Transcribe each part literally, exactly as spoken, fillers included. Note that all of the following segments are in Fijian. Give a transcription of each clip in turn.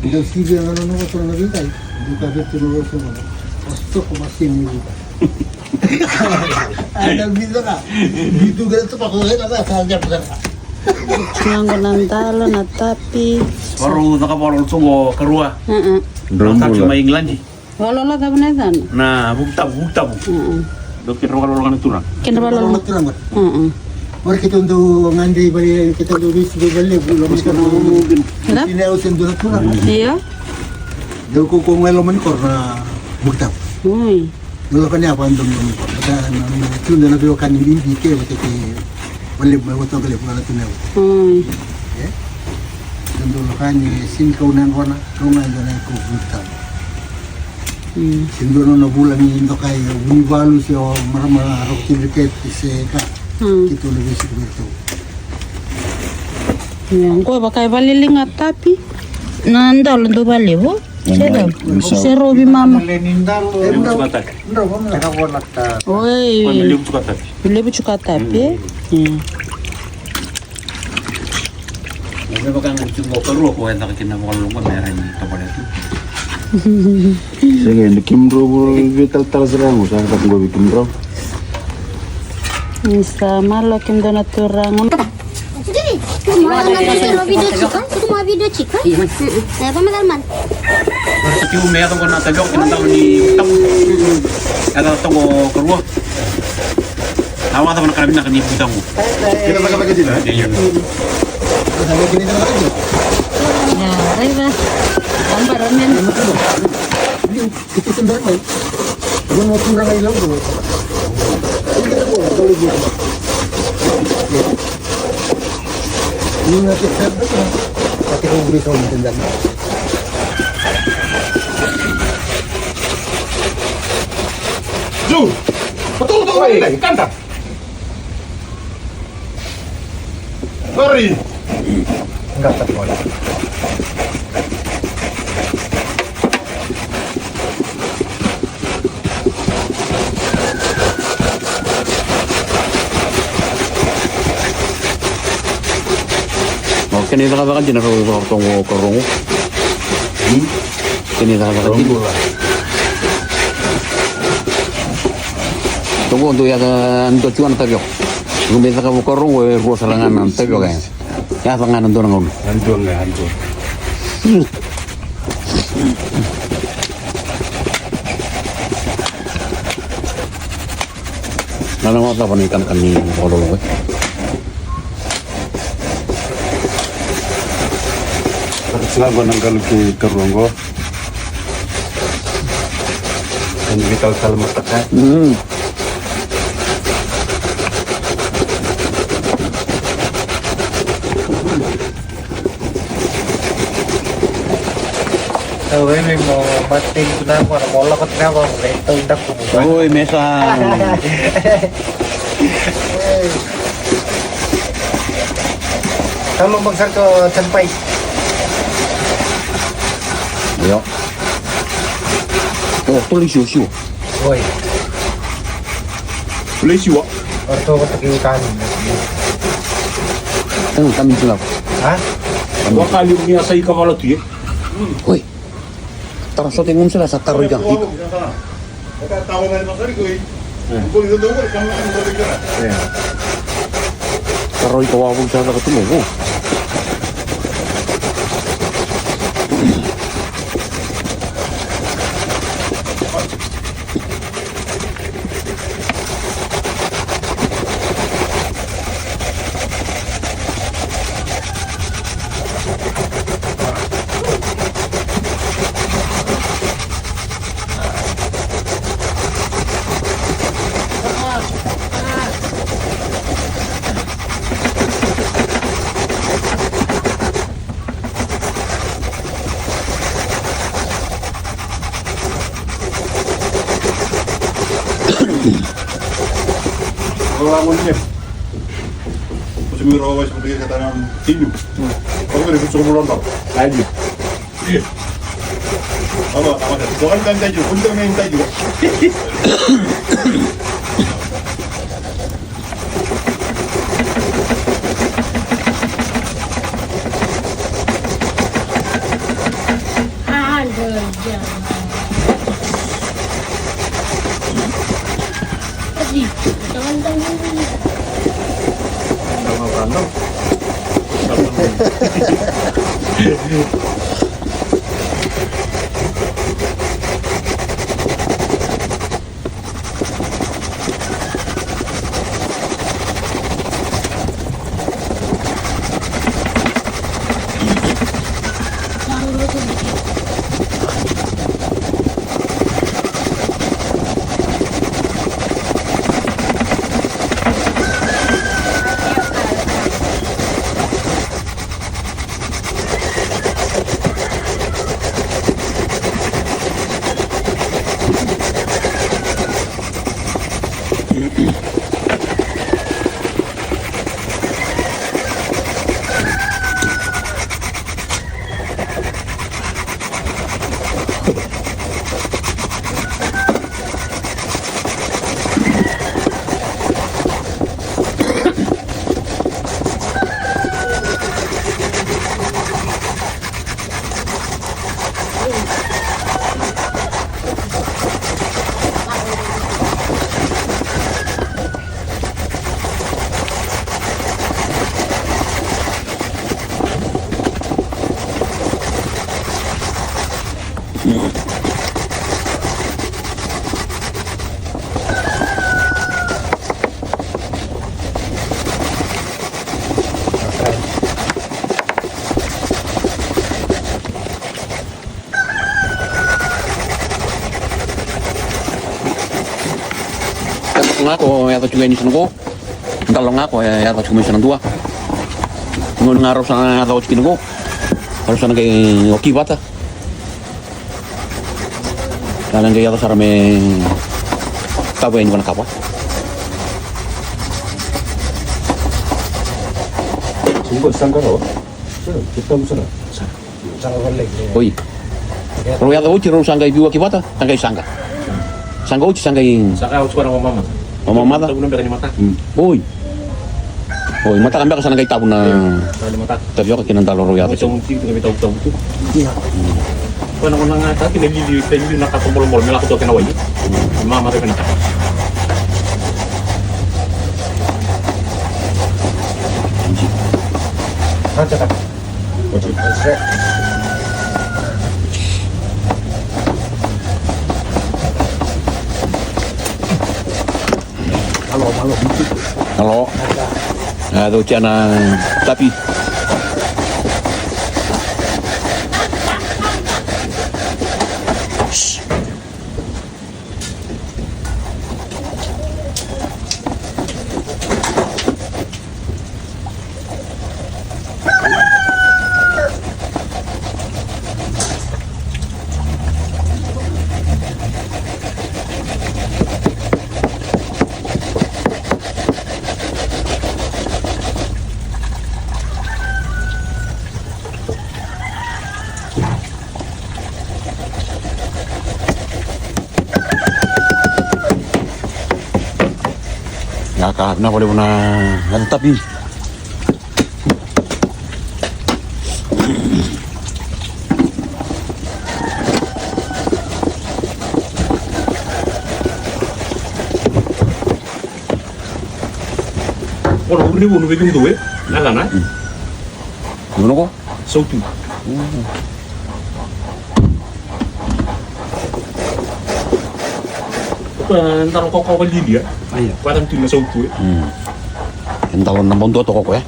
Dau sivia ga na nona vakasoqona na veitai. Dau ka vei tu na nona vakasoqona. Vakasoqo masini ni veitai. Ana visa ka. Vitu ga tu pa ko hela ka sa japu ka. Tiago na dalo na tapi. Varau caka valo tu qo karua. Mm-mm. Drau bula. Tapi mai England. Valo la cava na yacana? Na Vukutavu, Vukutavu. Mm-mm. Dau kena valo la na turaga. Kena valo la na turaga. Mm-mm. Ora keitou dau gade i vale, keitou dau vesu i vale levu, loma ni koro. Ina? Ina au se dua na turaga. Io. Dau kaukaua ga e loma ni koro na Vukutavu. Oi. Dau lako ni a vakadomoni koro. Vata na, na, na, tu na veiwekani bibi ke vata kei vale mai vata ga levu na tu na. Oi. E? Dau lako ni sini kau na gona, kau na gona kau Vukutavu. Mm. Se dua na nona vula ni dokai o Vunivalu se o marama Roko Tiviriketi se ka. Mm. Keitou na veisiko vei ratou. Ia, qo vaka e valeliga tapi. Na dalo dau valevu. Se dau. Se rovi mama. Oi. Levu tu ka tapi, e? Mm. Ia. Na veiwekani tiko qo karua ko e caka kina vakaloloma me rai ni tavale tu. Sega ni kemudrau veitalatala sara qo sa caka qo vei kemudrau. Ni sa malo kemudrau na turaga. Tuku mai video tiko, tuku mai video tiko. E, pa me kalman. Ora sa tiu me yaco qo na tavioka kina dalo ni tabu. Yaco toqo karua. Au a cava na ka vinaka ni Vukutavu. Kena cakacaka dina, e? Io, io. Ia, raica. Ambara mena. Ju! Betul, betul, lai, kanta. Sorry. Enggak, tak boleh. O kena icakacaka dina rau vakatogo o karogo. Kena icakacaka dina. Togo dou yaca dua tiko na tavioka. Dou me caka vakarogo e rua sara ga na tavioka ya. Yaca ga na dua na gauna. Na dua ga, na dua. Na na wata vana i kanakana ni vakalolo e. Saka saka na galu ki karuango. Kani vitalatala mataka. Mm. Au e me mo mate tu na mo na mo lako tu na mo me tau daku. Oi, mesa. Talo magsarka tanpai. Io. O, tuli siwa siwa. Oi. Tuli siwa. Orto ko taki kani. Tang kami siwa. Ha? Wa kali ni asai kavala tu ye. Oi. Tara sote ngum sila sa taro ikan. Taro ika wavu sa taro tu mo. Olá, bom dia. Você me roubou, você me roubou, você me roubou. Ayo. Ama, ama, bukan kan tadi, bukan kan tadi. Ga ko yaco tiko yani sa na qo. Dalo ga ko yaco tiko mai sa na dua. Gauna ga rau sa na yaco tiko kina qo. Rau sa na qai oki vata. Sa na qai yaco sara me tavu yani vanakava. Sa qo sa qara. Sa qara. Oi. Rau yaco oti rau sa qai veiwaki vata, sa qai saqa. Saqa oti sa qai. Saqa oti ko na mamamaca. Mamamaca. Tavu na beka ni mataka. Mm. Oi. Oi, mataka beka sa na qai tavu na. Io, tavu ni mataka. Tavioka kei na dalo rau yaco. Oti au tiko na veitautavu tu. Ia. Ko na kona ga taki na lili, na lili na kato bolobolo me lako toka na wai. Mamamaca vinaka. Raja ka. Alo, alo. Alo. A, dou tia na tapi. Ia ka, vinaka vakalevu na yaca tapi. Ora, uri ni vunu vei kemudou, e? Na lana, e? Mm. Vunu ko? Sautu. Mm. Ko e dalo ko, ko lilia. Aya. Ko ata tu na sautu, e. Mm. E dalo na bau dua toko ko, e.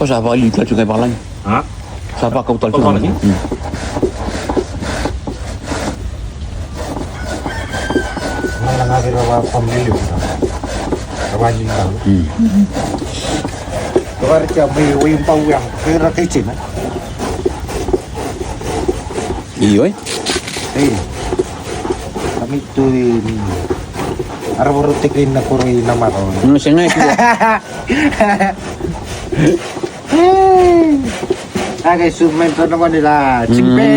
Ko sa vakaliu tu atu kai vakalagi. Ha? Sa vakau tale tu na. Vakalagi? Mm. Mana nga vei ra vakamiliu. Ra valiu. Mm. Ra valiu mai wai bau ya. Vei ra kai China. Io, e? Ei. Kami tu i. Ara voro teke na koro i na maro. No, se ngai tu. Ake su mai tona koni la. Chimpe.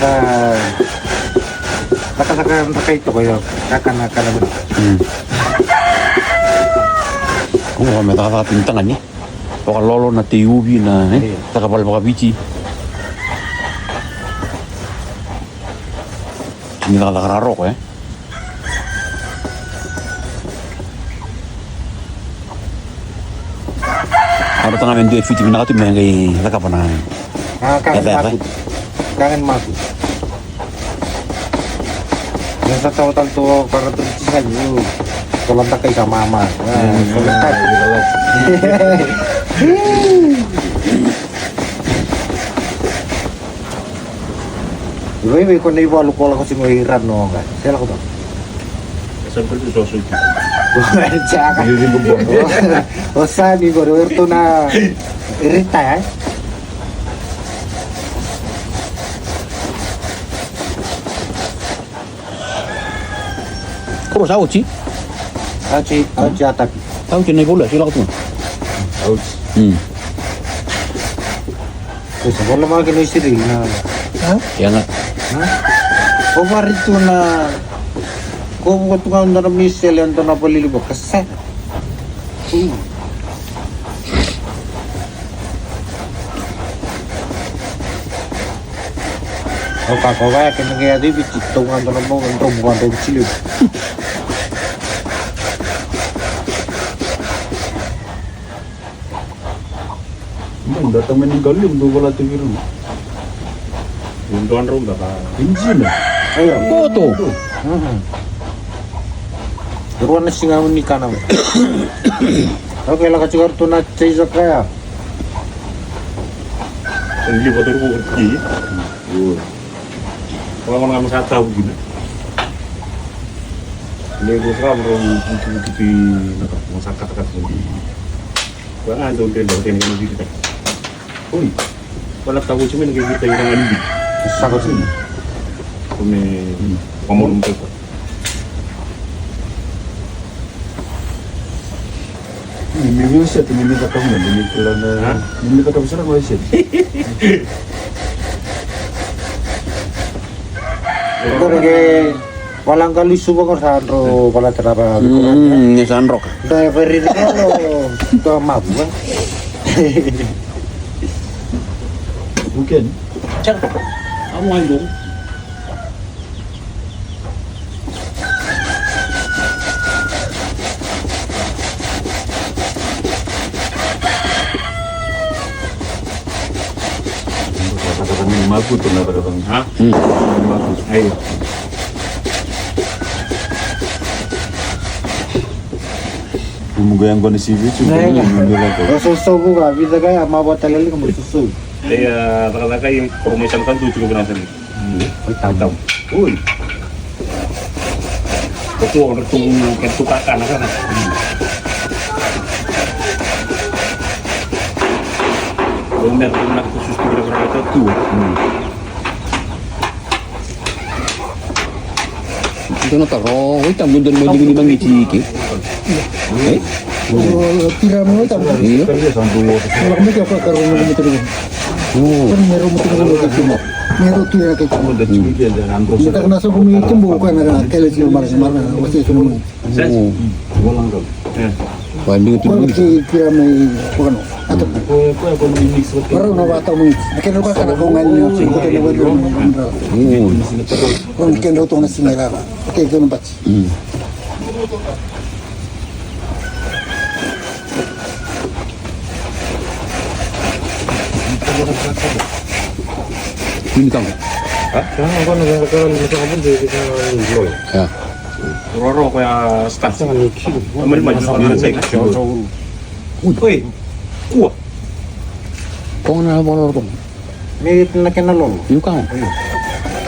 Cakacaka, cakacaka toka io. Kakana, kana. Mm. Ua me cakacaka tini tagane. Vakalolo na tei uvi na, eh? Io. Caka vale vakaviti. Ni cakacaka raroko, eh? Au na taga me dua e fiti vinaka tu me qai cakava na. Ah, kaga ni maku. Kaga ni maku. Yang sa tahu tantu para tu sisa ni. Kalau tak kai sama mama. Ah, kalau tak. Vei, vei ko na ivalu ko lako tiko i Rano ga. Se lako toka. Sa pergi so so. Jaka. O Sami ko, o Ertona. Rita, eh? Ko sa oti? Oti, oti atapi. Oti na ivalu, si lako tu. Oti. Hmm. Ko sa vola maki na isiri na. Ha? Ia ga. Ha? Ko vari tu na, ko vuka tu ga na misele ando na valili ko kasa. Hmm. Au kakova ya kena qai yaco i Viti, tou ga dua na boga dromu ga dromu tiliu. Mai da tamani qalo levu dou vola tiko i rau. Dua drau da ka. Injina. Io. Koto. Mhm. Rua na siga au ni kana. Au ke laka tiko tu na tei sa kaya. Liva toro ko ki. Io. Wala wala masa tau kina. Ni ko sa bro, buki buki pi na ka masa kata kata. Wala ando ndelo kena kena vita. Oi. Wala ka ko tumi na kena vita ina ngani. Saka tumi. Kome, hmm, pamor mo ko. Ni mi set, ni mi kata mo, ni mi kila na, ha? Ni mi kata mo sara mo set. Kore ke, wala ga lusu vaka sa dro, wala tara ba. Hmm, ni sa droka. Da veri ko, da mabu, eh. Weekend. Cak. Amo ando. Makutu na cakacaka. Ha? Hmm. Makutu. Io. Mumu ga yaqona sivi tu. Io. Mumu ga yaqona. Sosovu ga, vica ga ya, mavoa tale ga mo sosovu. Ia, cakacaka i koro mai Santa tu tiko vinaka sara. Oi, tamu. Oi. Ko tu, ko tu, ko tu kakana, kana. Ko mera tu na ko susu tu, ko tu. Ito na taro, oi, tamu, dua ni mai, dua ni mai, tiki. Eh? Tira mo, tamu. Io. Wala ko mai ke, ko karo mo, mo tiri. Oh. Kan mero mo tiri mo tiri mo. Mero tira ke. Mo da tiri ke da ando. Mo da na so ko mi timbo ko na kele tiri mara mara o se so mo. Oh. Wala ko. Eh. Wa mi tu. Ko ki tira mai ko no. Ato. Ko ko ko mi mix ko. Wala no wa ta mo. Ke no ka kana ko ngani o se ko te mo. Oh. Ko ke no to na singa ra. Ke ke no bati. Mm. Ini kamu. Ha? Kaya ko na kaya ko na sa ko pun de ko na lo. Ya. Roro ko ya staff. Sa ni ki. Amal ma sa ko na sa ki. Oi. Kua. Ko na roro ko. Ni na kena lolo. Io, kawa. Io.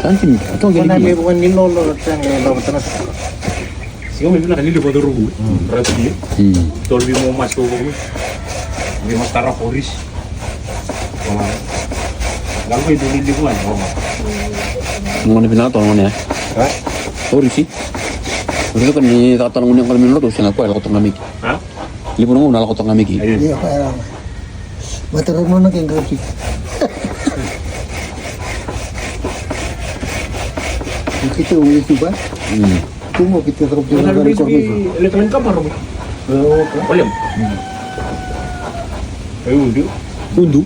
Sa ni tini, a toki ni. Kona levu ni lolo, tena lolo, tena. Siga mai vinaka ni levu a cauravou. Mm. Rati. Mm. Tolu vei mo mas ko. Vei mas tara foris. Wala. Galo ko i dua ni levu mai. Gone vinaka toka gone. Ha? Orisi. Orisi ko ni caka toka gone gone mino to sega ko lako toka miki. Ha? Levu na gauna lako toka miki. Io, koya. Mata rau nona ke qai. Keitou e tu va. Mm. Tu mo keitou cakava tu na vale ko mai. Ele tala ni kapa rogo. Olha. Udu. Udu.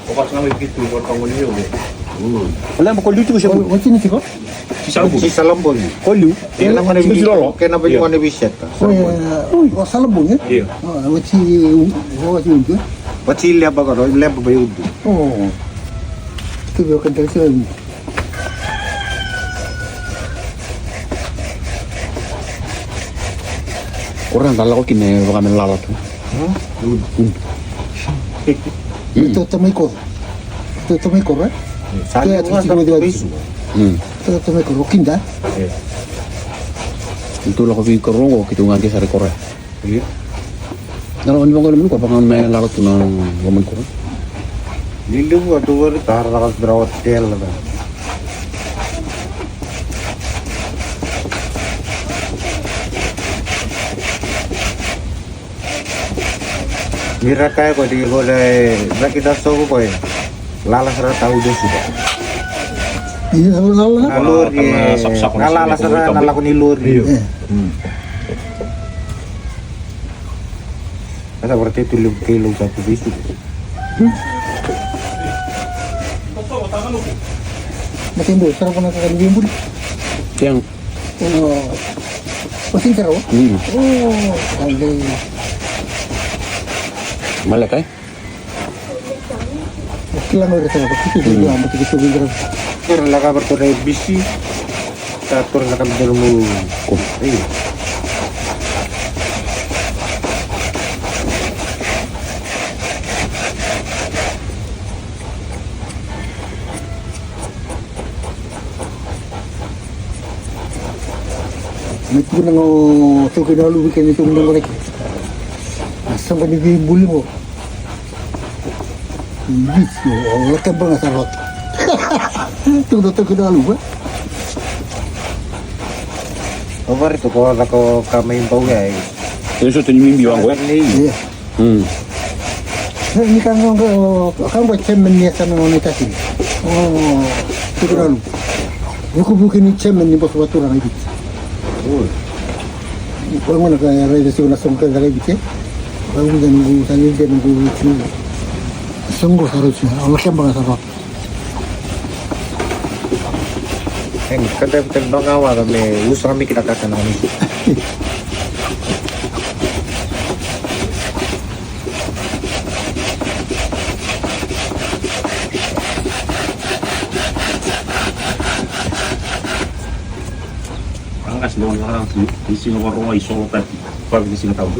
O ka sa mai keitou ko ka ngoni yo. Olha mo ko liu tiko se. Oti ni tiko. Sa liu. Sa liu. Ko liu. Kena mana vi. Kena vei ngone vi seta. O sa liu. Oti. Oti udu. Oti leba ka ro leba vei udu. O. Tu vei o kena tala se. Ko ra da lako kina e vaka me lala tu. Ito tamai koro. Ito tamai koro, e? Sa ito tamai koro, kida. Ito lako vei koro, keitou ga ke sara koro. Io. Na loma ni vanua, loma ni koro, vaka me lala tu na loma ni koro. Ni levu a tu vari tara na ka dra hotel na. Ni ra kaya ko di ko le, na ki da sogo ko e. Lala sara tau de suka. Io, lala. Na lori, na lala sara na lako ni lori. Io. Asa vara tetu levu kei lau sa tu visu. Matembo, sara vana kaka ni vembuli. Tiang. O, o sini sara o? Mm. O, ande. Maleka, e? Kila mai reta ko kiki ko ya mo kiki ko ya. Kira la ka berto dai bisi. Ka tora la ka berto mo. Ko. Ei. Ni tukuna go toki na luvi kei ni tukuna go reki. A soqo ni veibuli go. Viti o lake baga sa rota. Tukuna toki na luvi. O vari tu ko lako ka mai bau ya. Eso tu ni mimbi wango. Ia. Mm. Ni ka ga ga ka ga chairman ni sa na ni kasi. O tukuna lu. Vuku vuku ni chairman ni boso vatura na ibiti. Oi. Ko ngona ka ya rai da sigo na songo ka da ibiti. Ka ngona ngu sa ni de ngu tu. Songo sa ro si. O la kemba sa ro. Eni, ka dau tale noga waka me usa ga me kina kaka na gani. Anga si noga waka, isi noga roa, iso waka. Favi ni siga tau.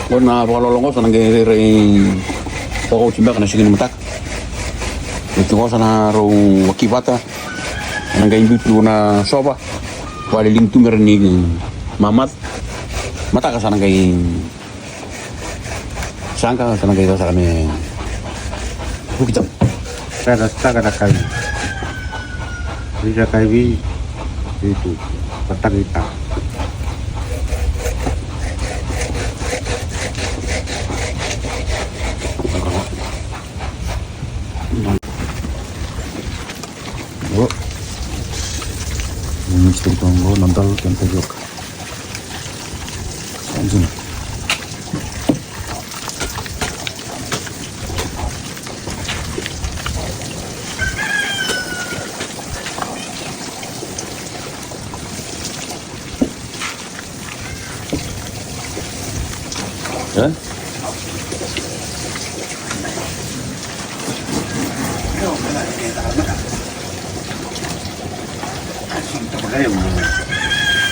Qo na vakaloloko sa na qai rairai vakaoti beka na siga ni mataka. Oti qo sa na rau waki vata. Na qai biu tu na sova. Vakaliligi tu mera ni mamata. Mataka sa na qai Saka, sa na qai saka me vuki tau. Saka, saka na kavi. Rira kavi. Itu. Patang ita. Oh. Ini seperti tonggo, nantal, nantal juga. Anjing. Eh?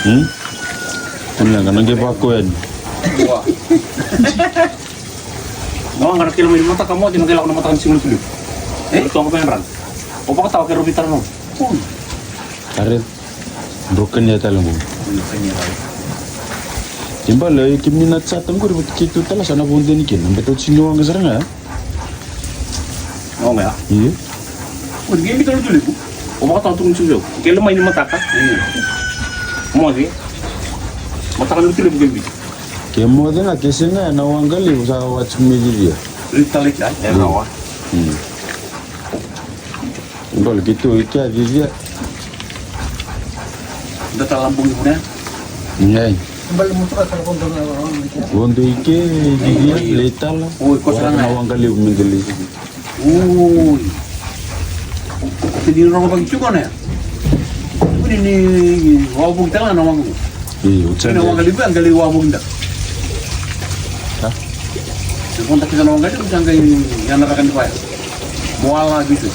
Hmm? Kena ka na qai vakakoya ni. Wah. Nga qara kila mai ni mataka mo, dina qai lako na mataka ni siga ni tulivu. E? Toka mai na rana. O vakatawa kei Robi tara no. Are, drau kania tale qo. Kania tale. Kena ibalebale, kemuni na cata qori vata keitou tale sa na vodo yani kina. Baleta oti ni waqa sara ga. Waqa ya? Io. O ni qai biuta na lotu levu. O vakatawa tukuni tiko vei au. Kele mai ni mataka. Io. Moce. Mataka ni lotu levu qai biuta. Ke moce ga, ke sega, na waqa levu sa wati mai cicia. Rita leki ai. E rawa. Dole keitou i ke a cicia. Da tala bogi vuna. Nei. Vodo i ke, cicia, lai tala. Oi, ko sara na waqa levu me qai lai. Oi. Ke ni rogo vaki tiko na ya. Kuni ni wavoki tala na waqa. Io, na waqa levu a qai lai wavoki da. Se vodo kece na waqa levu sa qai yana raka ni vaya. Mo ala bisu.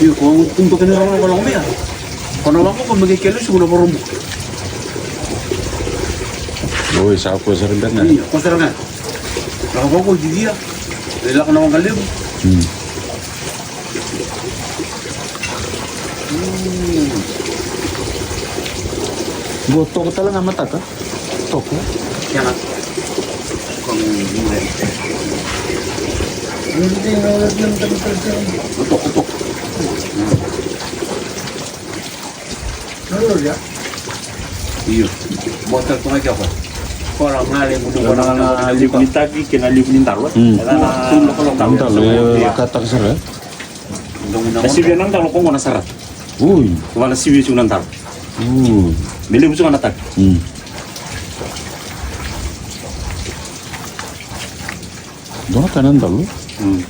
Io, ko tumba kena rogo na lomea. Ko na wako ko meke kele suku na vorobu. Oi, sa ko sara beka. Io, ko sara ga. Na wako ko cicia. E lako na waqa levu. Qo toka tale ga mataka. Toka. Kena. Toka, toka. Io. Botol tu mai kea ko. Ko la ngale gudu ko la ngale. Livu ni taki kei na livu ni dalo. Mm. Ena dalo e kataka sara. Na sivia na dalo ko gona sara. Ui. Ko na sivia tu na dalo. Ui. Me livu tu na taki. Mm. Dona kana dalo. Mm.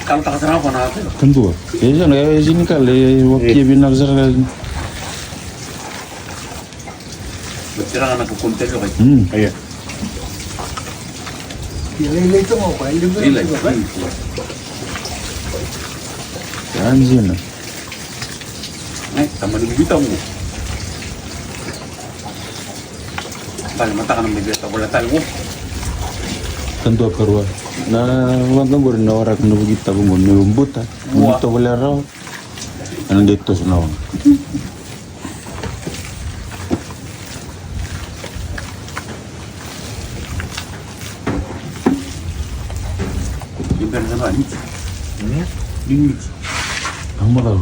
Kalo taka sara ko na. Kadua. E sa na e sini kale wakia vinaka sara. Tira na ko konte ko. Mm. Aya. Ila ila ito mo ko ila ila. Anjina. Ai, tamani bita mo. Tale mataka na mai beta bola tale mo. Kadua karua. Na waqa qori na waraka na vuki tavu qori na buta. Buta bola rawa. Ena qai toso na waqa. Ni bera na vani. Ni miti. Amo dau.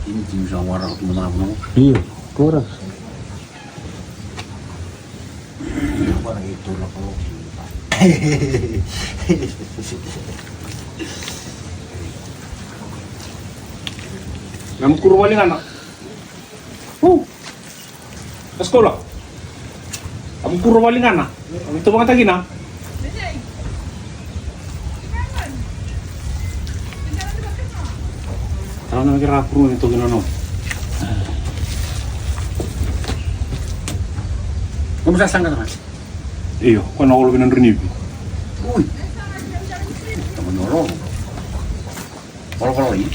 Ni miti misa wara ko tuma na vuna. Io, kora. Na mukuru vale ga na. Hu. Eskola. A mukuru vale ga na. Ito vakatakina. Tau na kira kuru ni toki nono. Kamu sa sanga na. Io, ko na olo vina drinivi. Ui. Kamu na olo. Olo olo i.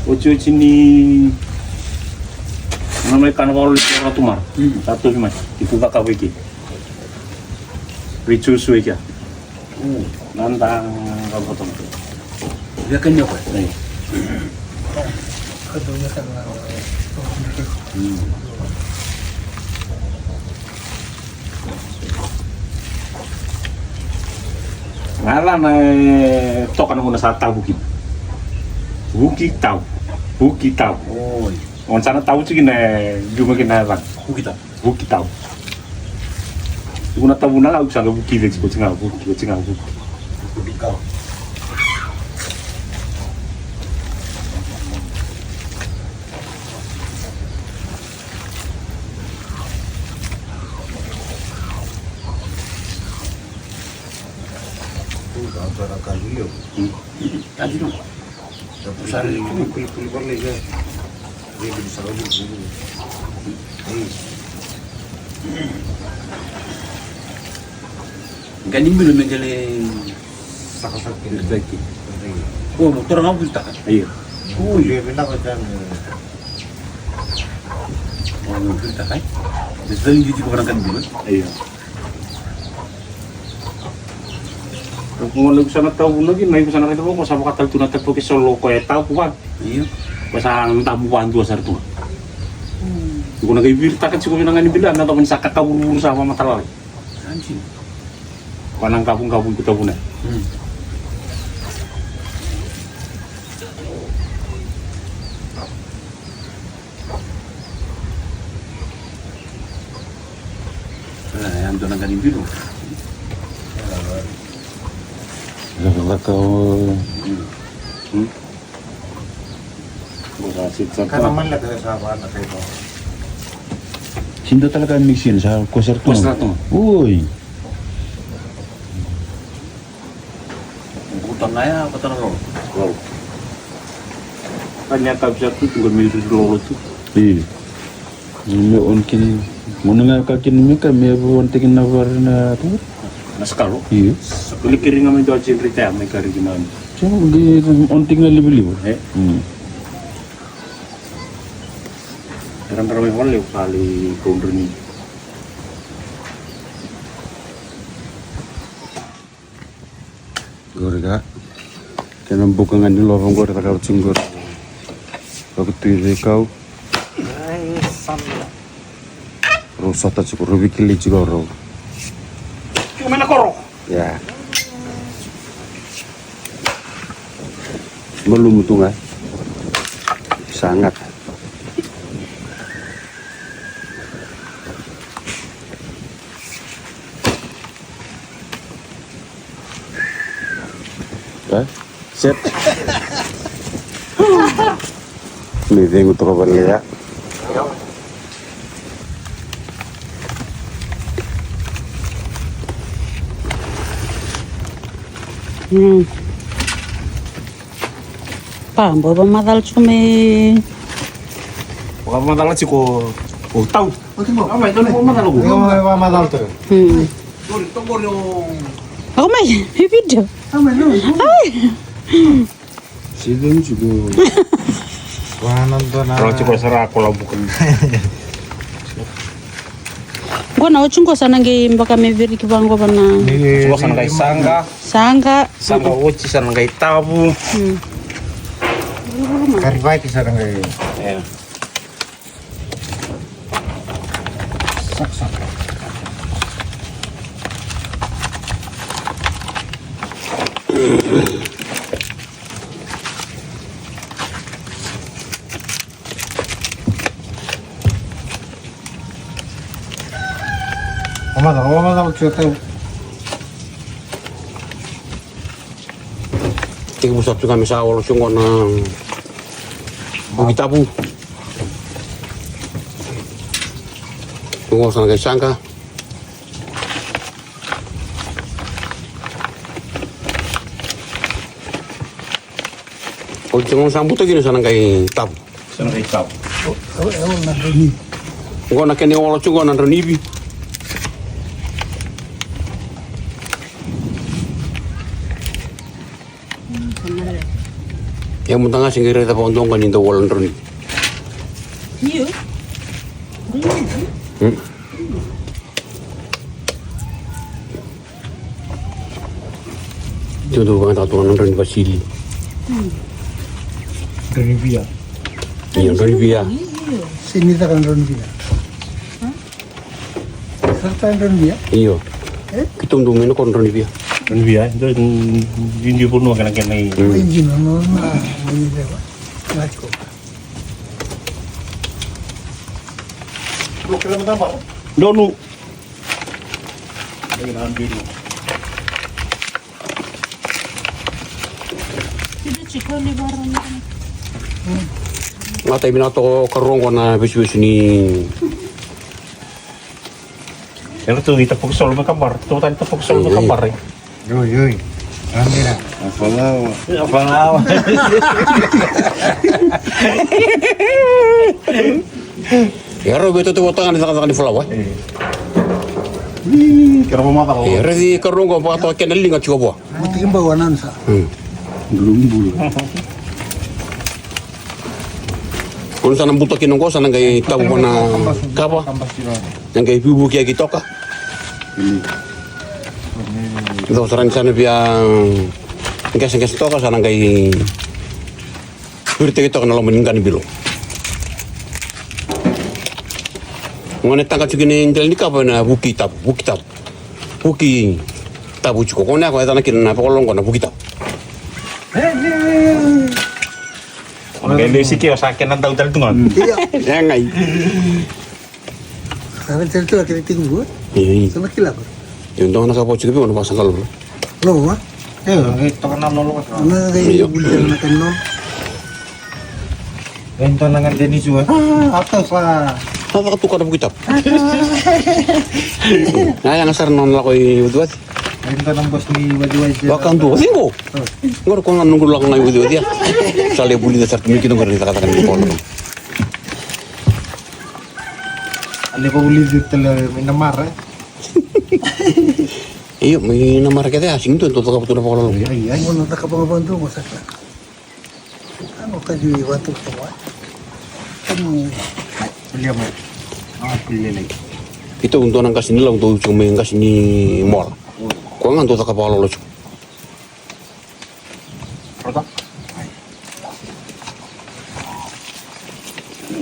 Otioti ni na mai kana vakarogo ni koro tumara. Mm. Sa tovi mai. I tu cakava i ke. Vei Joshua i kea. Mm. Nada ka voto mai. Via kania koya. Ei. Mm. Na yacana e toka na gauna sa tavu kina. Vuki tavu. Vuki tavu. Oi. Gauna sa na tavu tiko kina e biu mai kina na yacana. Vuki tavu. Vuki tavu. Iko na tavu na ga, iko sa qai vuki vei tiko, tiko ga, vuki, tiko ga, vuki. Vuki tavu. Qai ni bilo me qai le sakasaka kina. Ko mo tora ga vilitaka. Io. Ko io. Mo vilitaka. Mo vilitaka. Mo vilitaka. Io. Ko gona iko sa na tavu na kina, iko sa na raica vaka ko sa vakatali tu na tapu ke solo ko e tapu vaka. Io. Ko sa na tapu vaka dua sara tu. Ko na qai viritaka tiko vina ga ni bila na tavu ni sa ka tavu vuru sa vamatalala. Anji. Ko na qavu qavu iko tavu na. Cakacaka o. Sini dua tale ka mixin sa kosar tu. Oi. Buta na ya, buta na lolo. Lolo. Tani ya tabu sa tu, tu ga me iri lolo tu. Io. Me on kina, mo na ga ka kina me ka, me vo on tekina na vara na tu. Na sakalo. Io. Sakalo kiri ga me dua jin rita ya, me ka riki na. So, di on tekina livaliva. E. Era bera me vale, vale kaudra ni. Qori ga. Kena buka ga ni lova qori, cakava tiko qori. Vakatui veikau. Rau sota tiko, rau veikilai tiko rau. Tiko mai na koro. Ia. Malumu tu ga. Sa gata. Set. Me cegu toka vale ya. Mm. Pa, bau vakamacala tiko me. Vakamacala tiko o tau. Oti mo. Ama, ito mo vakamacala ko. Io, vakamacala tiko. Hmm. Sorry, tokori o. Ako mai, e video. Ama, no. Ai. Sida ni tiko. Wana dona. Ro tiko sara ko la buka. Qo na oti qo sa na qai baka me viriki vaqo vana. Qo sa na qai saqa. Saqa. Saqa oti sa na qai tavu. Hmm. Karivaki sa na qai. E. Saka, saka. Vamacala, vamacala tiko tau. Tekivu sa tu ga me sa olo tiko na buki tavu. Qo sa na qai saqa. Oti qo sa buta kina sa na qai tavu. Sa na qai tavu. Qo na kena olo tiko na drau ni ivi. Ia mada ga se qai raica vakadua ga ni dau olo na drau ni ivi. Io. Hmm. Tou dau vakayagataka tu ga na drau ni vasili. Drau ni via. Io, drau ni via. Sini taka drau ni via. Sa taka drau ni via. Io. E? Keitou dau mai na ko drau ni via. Drau ni via, dau didi vanua kena kena i. Didi vanua na, na, na, na, na, na, na, Donu. Gata i vinaka toka o karogo na vesuvesu ni. Era tu i tapuki solo me kabara, tu tani tapuki solo me kabara. Oi, oi. A falawa. A falawa. E rau vei toto votagana cakacaka ni falawa. Ih, kera vamacaka. E rau vei karua qo vakatoka kena liga tiko vua. Mutiki bau anansa. Hmm. Bulu bulu. Kona sa na buta kina qo sa na qai tavu vana kava. Na qai vuvuki aki toka. Dou sa rani sa na via qeseqese toka sa na qai viritaki toka na loma ni qa ni bilo. Gone taqa tiko ni dela ni kava na vuki tavu, vuki tavu. Vuki tavu tiko. Gone yako e cana kina na vakalologo na vuki tavu. Gone lewe sike o sa kena dau tale tu gona. Ia. E gai. Sa na tele tu a kena tiko. Io, io. Sa na kila ko. Io, dua na ka vou tiko vei gona vasagalo. Lo, va? Io, e toka na lolo. Na, e, io. Buli na ka no. E dua na gade ni sua. A, a ta sa. Sa vakatuka na vuki tavu. Na yaga sara na nona lako i Vacivaci. E dua na bosi ni Vacivaci. Vakadua. Ciqo. Qori ko ga noqu lako ga i Vacivaci. Sa lai vulica sara tu mai kina qori ni cakacaka ni kono. A lai vakavulici tale mai Namara. Io, mai Namara kece a sigi tu e dau cakava tu na vakalolo. Ai, ai. Mo na cakava ga vakadua mo sa kila. Ano kaci vatu tu wa. Ano. Ai, kulia mai. Ah, kulia lai. Keitou dua na qase ni Lau, dou tiko mai qase ni Moala. Koya ga dau cakava vakalolo tiko. Rota.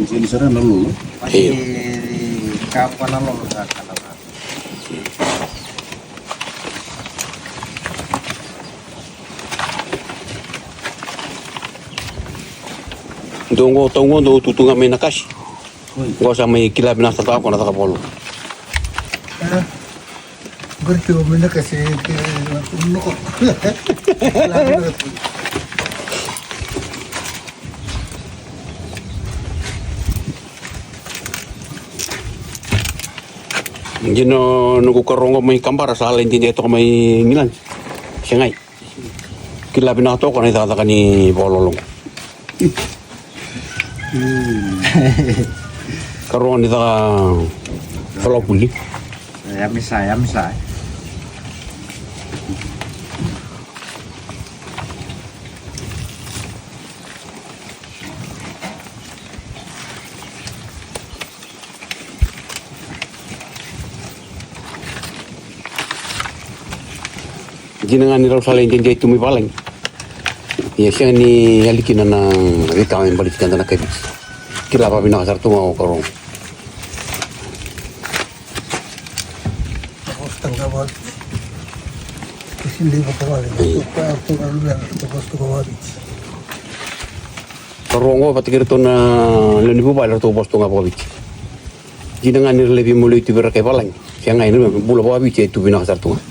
Sini sara na lolo. Io. Ka pa na lolo sa kana. Dou qo, tau qo, dou tutu ga mai na kasi. Qo sa mai kila vinaka sara toka ko na caka volo. Qori tiko mai na kasi, e, e, noko. Dina noqu karua qo mai Kabara sa lai dede toka mai Igiladi. Segai. Kila vinaka toka na icakacaka ni vakalolo. Karua ni caka falaupuli. Yamisa, yamisa. Dina ga ni rau sa lai dede tu mai valagi. Ia sega ni yali kina na veika me baleti keda na kai Viti. Kila vavinaka sara tu ga o karua. Karua qo vata kei iratou na lewe ni vuvale eratou vosa tu ga vakaviti. Dina ga ni ra lai veimaliwai tu vei ira kai valagi. Sega ga ni ra bula vakaviti e tu vinaka sara tu ga.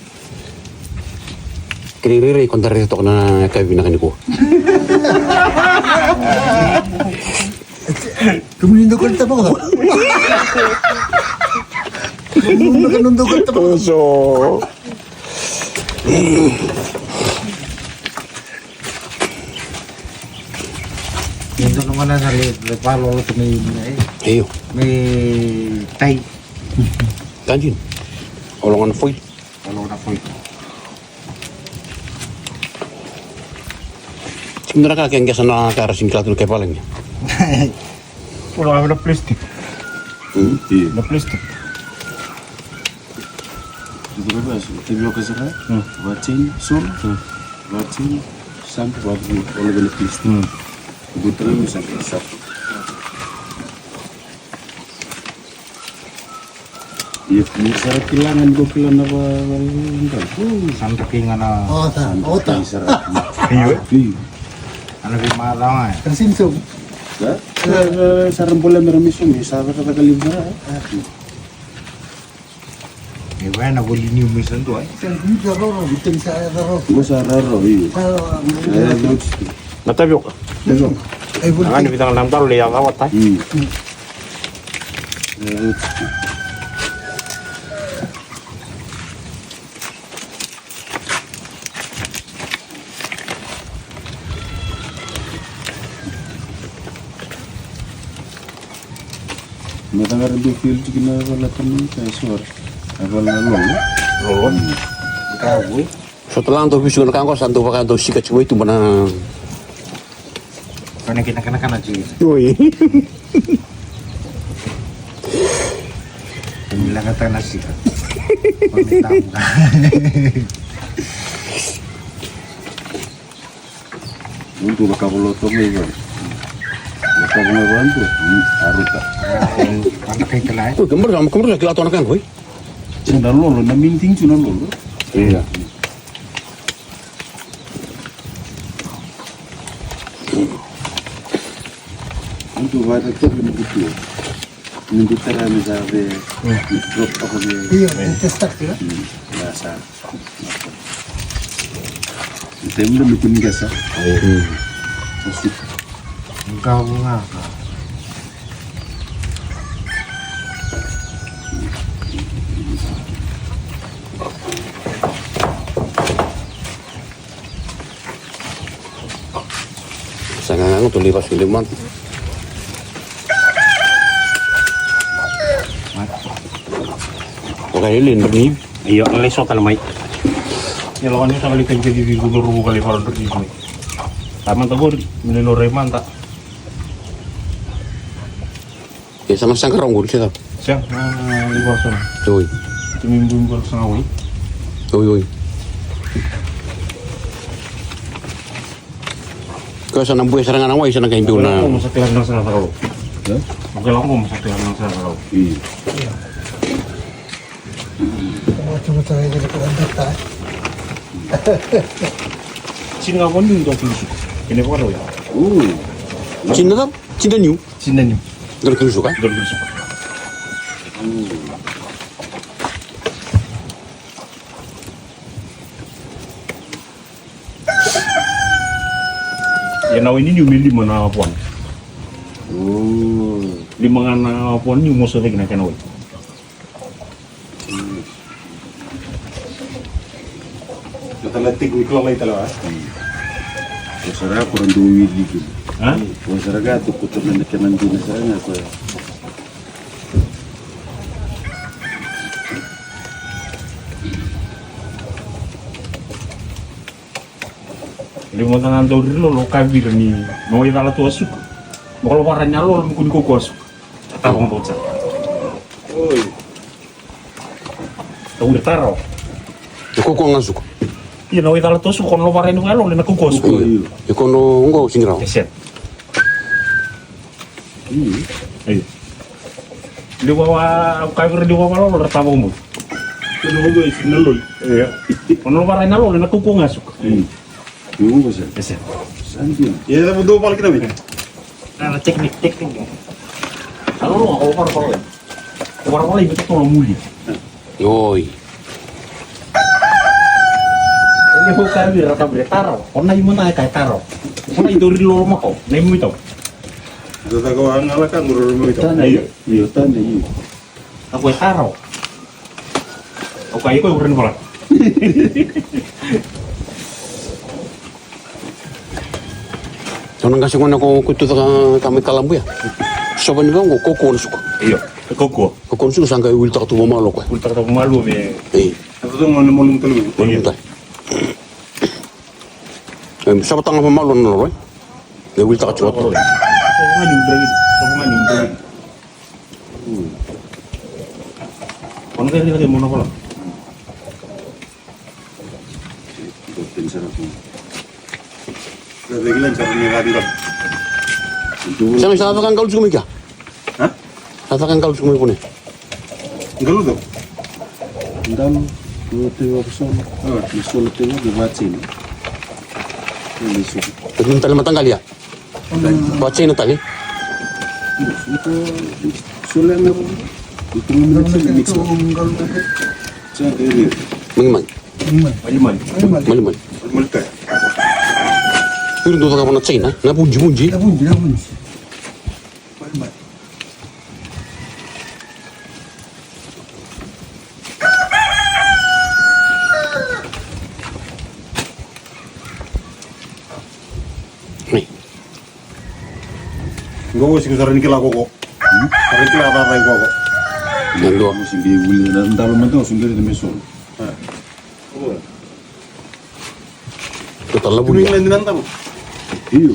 Kena irairai ko da raica toka na yakavi vinaka nikua. Kemuni dau koli tabaka. Kemuni dau koli tabaka. Oso. Ni dua na gone sa le, le valo lotu mai, mai. Io. Mai tai. Tanjin. Olo gona foi. Olo gona foi. Sigi na ka ke qesa na ka ra sigi kila tu na ke valagi. Olo gona plastic. Hmm? Io. Na plastic. Tavioka sara, hmm, vatsini, solo, hmm, vatsini, sampi, vatsini, all over the place. Hmm. Butra, sampi, sampi. Ia, ni sara kila ga ni ko kila na va, va, va, va. Sa dra kei ga na. O, sa, o, ta. Sa dra kei sara. Io. Io. Ana veimacawa ga. Sa, sa, sa ra bole me ra miso me sa cakacaka levu sara. E vaya na voli niu mai sa dua, e? Sa dua sa roro, ita ni sa roro. Mo sa roro, io. Sa roro, e, io. Na tavioka. Tavioka. Ai, voli. Agani vitaka na dalo le yaca wata. Io. E, io. Mata ga ra dau feel tiko na vala tani ka sore. A vala na lolo. Lolo. Ka vui. So tala dau visu na ka qo sa dau vaka dau sika tiko i tuba na. Kona kina kana kana tiko. Oi. Ni laga tana sika. Kona tamu. Mudu na kavaloto mai vale. Na kavaloto mai vale, mm, aruta. Ana kai kala. Oi, kemuru sa, kemuru sa kila tona kan, oi? Sina lolo, na minting tu na lolo. Iya. Mudu vata tu ni mudu tu. Ni mudu tara ni sa ve. Drop ako ni. Iya, ni testak ya. Hmm, ya sa. Tembe ni kuni gasa. Sa suka. Gavu ga ka. Sa gagaga tu ni vasu ni mata. Oka ili ni. Io, lai so tale mai. Ia lako ni sa kali kai kai vivi kudo ruku kali fara dro ni. Tamata gori, mene lo rai manta. E sa na saqara oqori se cava? Sega, na ivaso na. Oi. Timi bui bui sa na oi. Oi, oi. Ko sa na bui sara ga na wai sa na kai biu na. Ko sa kila na sara sara lo. E? Ko la ko sa kila na sara sara lo. Io. Sini ga ko niu dau kili suka. Kene vakarau ya. Sini ga, sini ga niu. Sini ga niu. Dau kili suka. Dau kili suka. Ia na wai ni niu me lima na puana. Lima ga na puana niu mo sotaki na kena wai. Ko tala teknik lalai tale wa. Ko sara ko ra dau wili kina. Ha? Ko sara ga tu ko tala na kena dina sara ga ko. Lima tana dau ri lolo ka vira ni no i cala tu a suka. Mo kalo vara ni a lolo mo kuni koko a suka. Tava mo ca. Oi. Tau ri taro. E koko ga suka. Ia no i cala tu a suka kono vara ni a lolo na koko a suka. Io. E kono ngo singira. Ese. Io. Liwa wa, au kavira liwa wa lolo ra tava umu. Kono umu e sina lolo. Ia. Kono vara na lolo na kuku nga suka. Io, umu sa. Ese. Santi. Ia, tava dua pala kina mai. Na, na teknik, teknik. Alo, au vara pala. Au vara pala i beto tola muli. Oi. Ia, au kavira, kavira taro. Ona i mona ka taro. Ona i dori lolo mako. Na i mui tau. Dodaka wa ngala ka ngoro mo ita. Tana io, io tana io. Ako e taro. Ako ai ko uren wala. Tona gasi ngona ko kutu ka ka mai kalabu ya. Soba ni vango koko na suka. Io, koko. Koko na suka sanga wili taka tu malo ko. Wili taka tu malo me. Ei. Ako tu ngona mo nung talo. Mo nung talo. Em, soba tanga malo na lo. E wili taka tiko. Sa mai sa vaka galu tiko mai kea? Ha? Sa vaka galu tiko mai vone. Galu tiko. Dalu, ko te wa ko solo. Ni solo te wa, ni va tini. Ni solo. Ko ni tale mataqali ya? Ko a chain tale. Mani mani. Mani mani. Iri dua cakava na chain, na vunji vunji. Na vunji, na vunji. Mani mani. Qo siko sara ni kila koko. Ora kila vava iko ko. Na dua. Mo se qai vuli na dalo mada, o se qai raica me solo. Ko tala vuli. Io.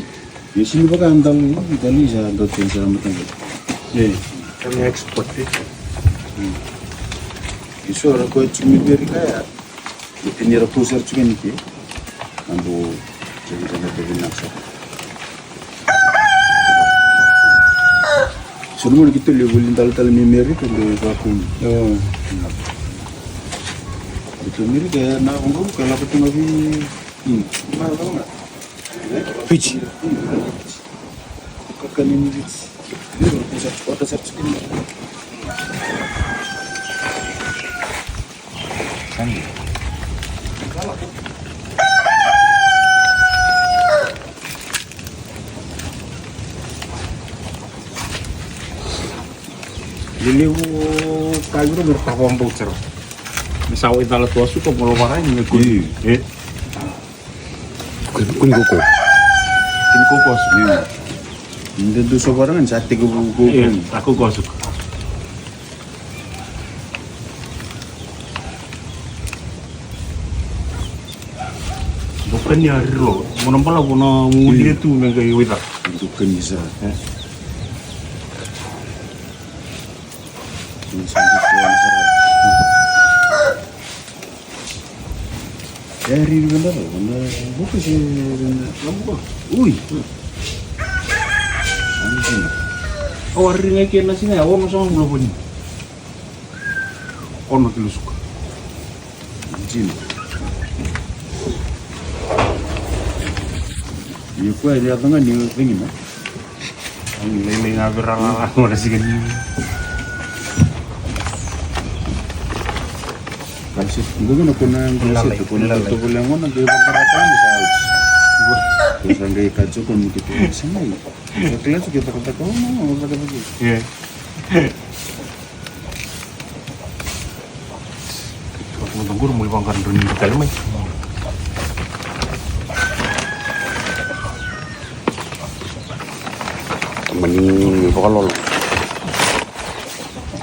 Io, sini vaka dalo, dalo sa dau teni sara mada. E, kami export e. Io, so ra ko tiko mai Amerika ya. Ni tini ra tou sara tiko ni ke. Ando tini ra tou vinaka sara. So na mona ki tolu e vuli dalo tale mai Amerika, ndo e vakumi. Io. Ito Amerika ya na vangavuka lako tu ga vei. Io. Ma, ma, ma. Fiji. Kakani ni Fiji. Io, ota sa, ota sa tiko. Lelevu ka viro me ra tava bau sara. Me sa wai cala tu a suka mo lo varai ni me kuni. Io. E. Kuni, kuni koko. Kuni koko a suka. Io. Ni da dua sa vara ga ni sa tekivu koko. Io, a koko a suka. Dou kania riro, mo na balavu na mulia tu me qai waicaka. Dou kania sara. E. Dou sa dou sa sara. E riri venda ro, venda buka se venda. Ui. Au a riri ga i ke na siga ya, ono sa ga vula vani. Ono kilo suka. Jini. Ia koya e yaco ga ni cagina. Au lailai ga vei ira lala, ora sika ni. Kalasi, qo kina ko na kalasi, ko na tovolea gona, qai vaqara tale me sa oti. Ko sa qai kaci ko ni kete sa mai. Sa kalasi ke cakacaka, o, o, cakacaka. Ia. Mada qori mo i vaqara drau ni tale mai. Tamani vakalolo.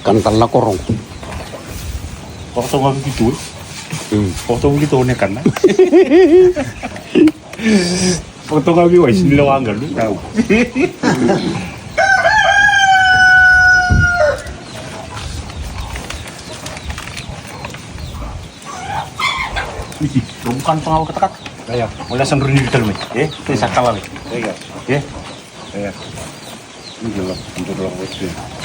Kana tale na korogo. Vakatoga viki tu. Mm. Vakatoga viki tu ne kana. Vakatoga vei wai, sini lewa ga lu. Tau. Iti, robu kan tanga wakatakata. Aya. Wala san rini vital mai. E, te sa kala mai. Aya. E. Aya. Ni la, ni la wakatakata.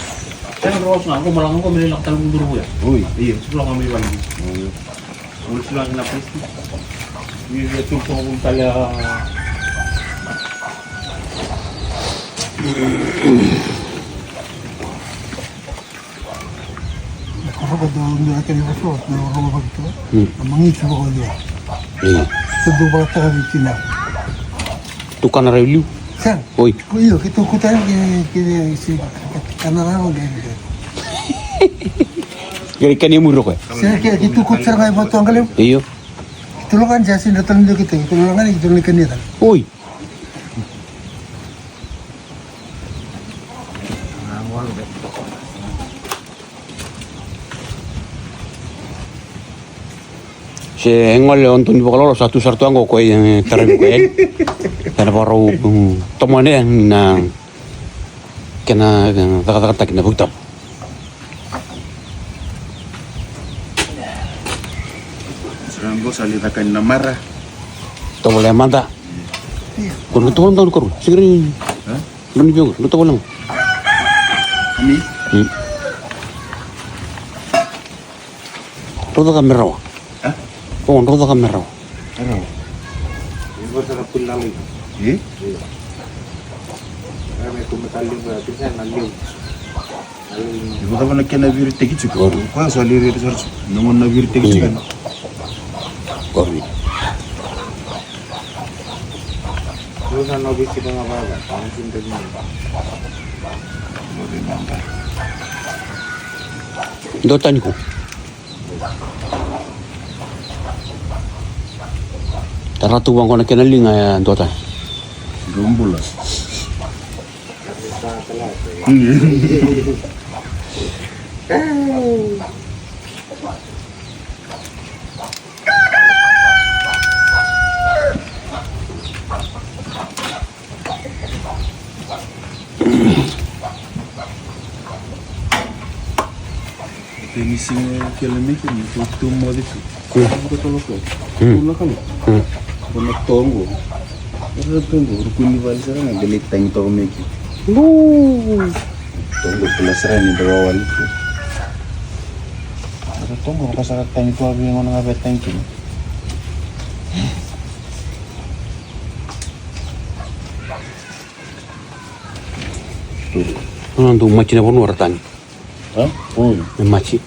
Tena ros na, ko mala ko mele la tal mundur buya. Oi. Iya, sula kami lagi. Oi. Oi, sula kami lagi. Iya, iya, tu ko tala. Na roka dau dua na kena ivosovoso, na roka vakatua. Mm. Na magiti vakatua. Io. Sa dau vakataka vei tina. Tukana rai liu. Sa. Oi. Ko io, keitou kutana ke, ke, se, kana raro ke, ke. Kere kani muri koya. Se ke, keitou kuta sara ga i vakatua ga levu. Io. Keitou lako ga ni sa sini ra tale dua keitou, keitou lako ga ni keitou lako ni kania tale. Oi. Se gole o dau ni vakalolo sa tu sara tu a qo ko e taravi ko e. Ena vakarau, mm, tomane na kena, eh, cakacakataki na vakitau. Sara qo sa lai caka na mara. Tovolea mada. Ko na tovolea mada na karua. Sikiri. Ha? Drau ni vei au, drau tovolea ga. Ni? Mm. Drau caka me rawa. Ha? O, drau caka me rawa. Me rawa. Iko sa na puli lalo iko. E? Io. Era me kume ka liu, pisa na liu. Na liu. Iko cava na kena viritaki tiko. Koya sa liri sara tiko. Na gona na viritaki tiko. Mm. Koya. Dua tani ko. Tara tu vaqo na kena liga e dua tani. Dua bula. Teni siga kele me kina, ko tu moce tu. Ko tu na kalo. Ko na kalo. Ko na toqo. Era toqo, ru kuni vale sara ga, qai lai tagi toka me kina. Toqo, kila sara ni da wawale tu. Era toqo, ka sara tagi tu, a vei gona ga vei tagi kina. Nona dau maji na vanua ra tagi. A? Oi. Me maji.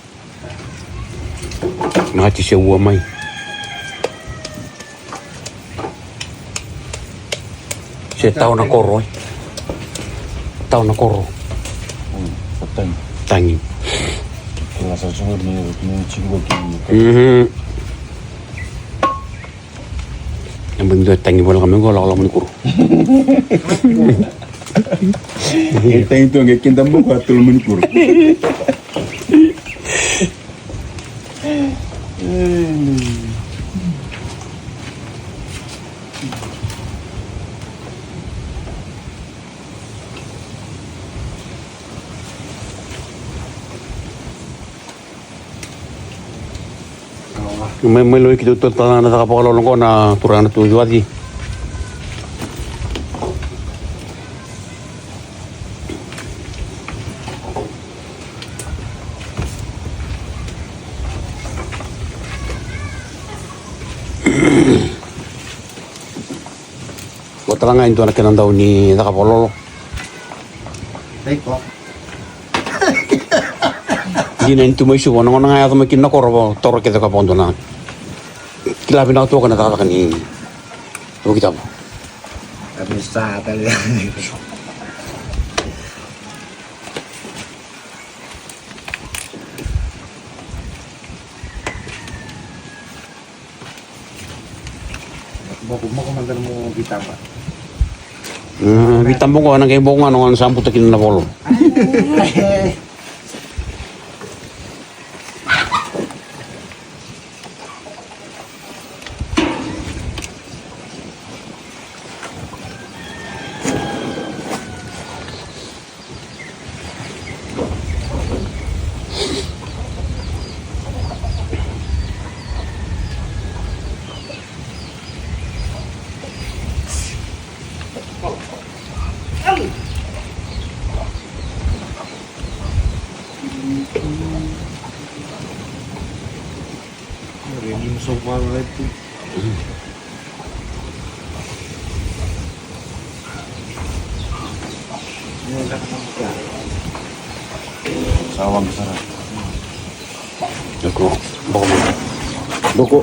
Maji se ua mai. Se tau na koro, e. Tau na koro. Oi, sa tagi. Tagi. Kila sa suka ni, ni tiko kina. Mhm. Ena bau dua e tagi voleka mai qo, lako loma ni kuro. E tagi tu qai kida boko a tolu mai ni kuro. Mai, mai loi keitou tolu tale ga na caka vakalolo qo na turaga na Tui Waci. Ua tale ga e dua na kena dau ni caka vakalolo. Dina ni tu mai Suva, na gauna ga e yaco mai kina na koro, toro kece ka vakadua na kila vinaka tu ka na cakacaka ni Vuki Tabu. Boko, boko mada mo vitaba. Mm, vitaba qo ena qai boko ga na gauna sa buta kina na volo. Sa waqa sara. Doko, boko mai. Doko.